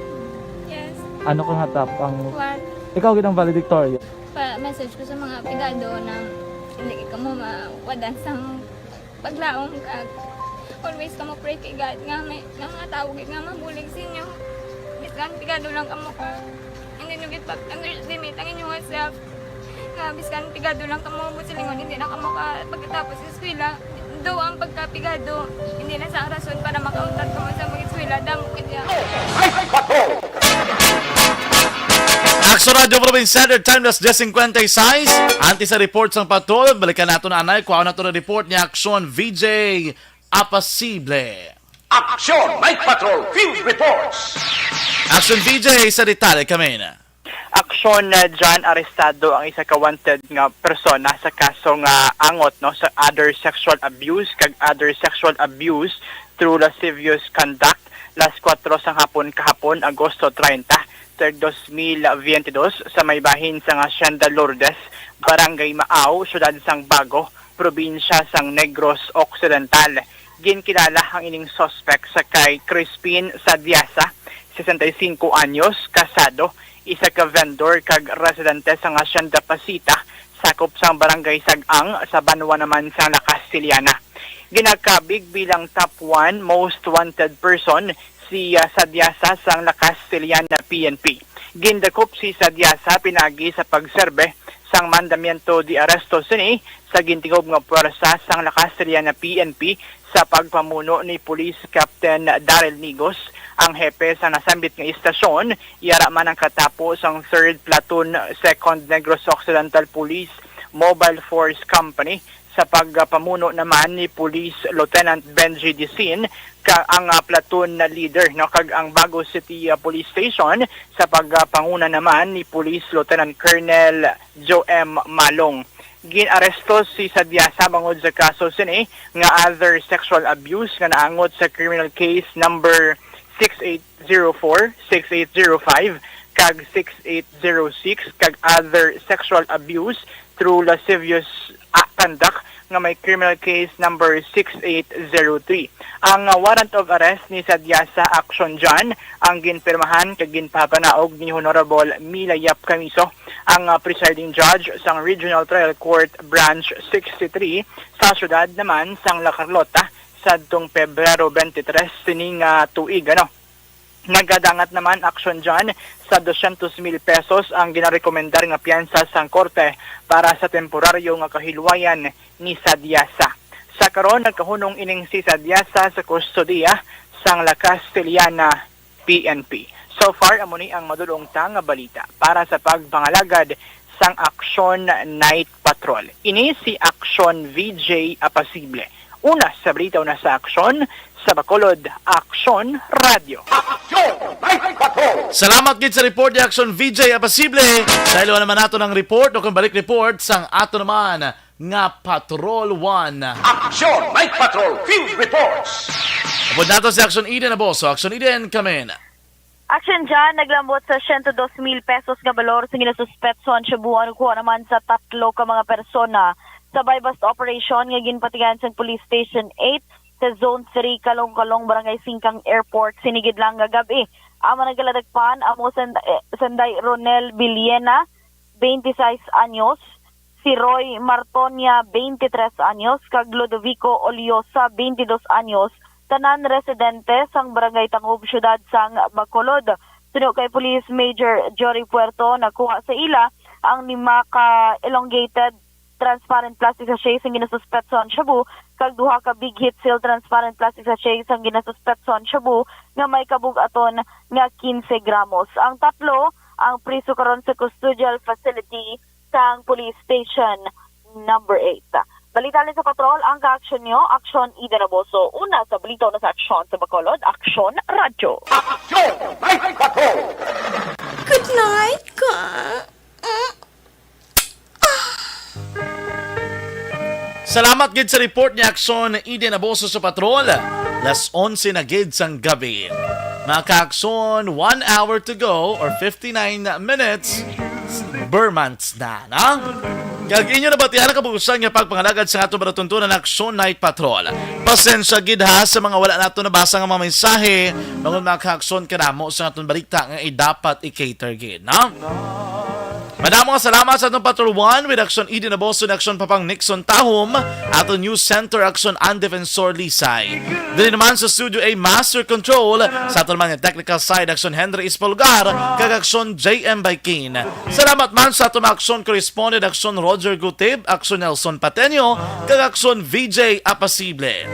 Yes. Ano ka nga top ang One. Ikaw gid ang valedictorian? Pa-message ko sa mga pigado na hindi ka mo mawadan sang paglaom kag always ka mo pray kay God nga may, nga mga tawo gid nga mabulig sa inyo. Bisan pigado lang kamo ka. Hindi Yung git-, underestimate ang inyong self. Nga, biskan pigado lang kamo, buot silingon, hindi na kamo ka-, pagkatapos sa eskwela. Daw ang pagkapigado, hindi na sa rason para makauntat kamo sa mag-eskwela. Damo kaya. Action Radio Provincial, time na alas diyes cincuenta y seis. Antes sa report sang patrol, balikan nato na anay, kuha nato na report ni Action V J Apasible. Action Night Patrol Field Reports. Action V J, sa detalye kami na. Aksyon, uh, John, arestado ang isa ka wanted nga persona sa kaso nga angot, no, sa other sexual abuse kag other sexual abuse through lascivious conduct, las kuwatro sang hapon kahapon, Agosto treinta, ter dos mil veintidós, sa may bahin sang Hacienda Lourdes, Barangay Maaw, Siyudad sang Bago, probinsya sang Negros Occidental. Ginkilala ang ining suspect sa kay Crispin Sadiasa, sesenta y cinco anyos, kasado, isa ka vendor kag residente sang Hacienda Pasita, sakop sang Barangay Sag-ang, sa banwa naman sang La Castellana. Ginakabig bilang top one most wanted person si, ah, Sadiasa sang La Castellana P N P. Gindakop si Sadiasa pinagi sa pagserbe sang mandamiento de arresto sini sa gintingob nga puwersa sang La Castellana P N P sa pagpamuno ni Police Captain Daryl Nigos, ang hepe sa nasambit nga istasyon. Yara man ang katapo sang Third Platoon, Second Negros Occidental Police Mobile Force Company, sa pagpamuno naman ni Police Lieutenant Benji Disin, ka, ang, ah, platoon na leader, no, kag ang Bago City, ah, Police Station, sa pagpanguna naman ni Police Lieutenant Colonel Joe M Malong. Gin-aresto si Sadiasa bangod sa kaso sini nga other sexual abuse nga naangot sa criminal case number six eight zero four, six eight zero five, kag six eight zero six, kag other sexual abuse through lascivious, ah, conduct nga may criminal case number six eight zero three. Ang, ah, warrant of arrest ni Sadiasa Action John ang ginpirmahan kag ginpapanaog ni Honorable Mila Yap Camiso, ang, ah, presiding judge sang Regional Trial Court Branch sixty-three sa siyudad naman sang La Carlota sadtong Pebrero twenty-three sining, ah, tuig, ano. Nagadangat naman Action John sa dosyentos mil pesos ang ginarekomendar nga piyansa sang korte para sa temporaryo nga kahilwayan ni Sadiasa. Sa karon, nagkahunong ining si Sadiasa sa kustodiya sang La Castellana P N P. So far, amo ni ang madulong ta nga balita para sa pagpangalagad sang Action Night Patrol. Ini si Action V J Apasible. Una sa balita, una sa aksyon, sa Bacolod, Action Radio. Action Night Patrol. Salamat gid sa report ni Action V J Apasible. Dahil wala naman nato ng report o kung balik report sang ato naman nga Patrol One. Action Night Patrol Field Reports. Upod nato si Action Eden Aboso. Action Eden, come in. Action John, naglambot sa siyento dos mil pesos nga balor sa ginasuspetso ang shabu ang nakuha naman sa tatlo ka mga persona sa buy-bust operation nga ginpatigayon sa Police Station eight sa Zone three, Kalong-Kalong, Barangay Singkang Airport, sinigid lang nga gab-i. Ang mga nagaladakpan amo Send-, eh, Senday Ronel Biliena, twenty-six anyos, si Roy Martonia, twenty-three anyos, kag Ludovico Oliosa, twenty-two anyos, tanan residente sang Barangay Tangob, Siyudad sang Bacolod. Suno kay Police Major Jory Puerto, nakuha sa ila ang lima ka elongated transparent plastic sachet sang ginasuspetso ang shabu kag duha ka big hit seal transparent plastic sachet sang ginasuspetso ang shabu nga may kabug-aton nga quince gramos. Ang tatlo ang priso karon sa custodial facility sang Police Station Number eight. Balita halin sa patrol, ang kaaksyon nyo, Aksyon Eden Aboso. Una sa balita, una sa aksyon sa Bacolod, Aksyon Radyo. Action Night Patrol. Good night, ka. Mm. Salamat gid sa report ni Aksyon Eden Aboso sa patrol. Las onse na gid sang gabi. Mga kaakson, one hour to go or fifty-nine minutes. Ber months na, na? Kag inyo nabatian ang kabuusan nga pagpangalagad sa ato maratuntunan Action Night Patrol. Pasensya gid ha sa mga wala nato nabasa nga mga mensahe, bangod mga kaakson kanamo sa aton balita nga i-, dapat i-cater gid, no? Madamo nga salamat sa atong Patrol One with Action Eden Aboso and Action Papang Nixon Tahom, ato News Center Action and Defensor Lisay. Diri naman sa Studio A Master Control, sa aton man nga technical side Action Henry Espolgar, kag Action J M Baikin. Salamat man sa aton mga Action Correspondent Action Roger Gutib, Action Nelson Patenio, kag Action V J Apasible.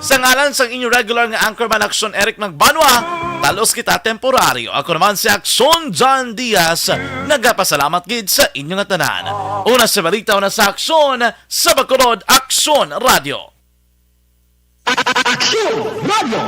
Sa ngalan sang inyo regular nga anchorman Action Eric Magbanwa, talos kita temporaryo. Ako naman si Action John Diaz, nagapasalamat gid sa inyo nga tanan. Una sa balita, una sa aksyon, sa Bacolod Action Radio. Action Radio.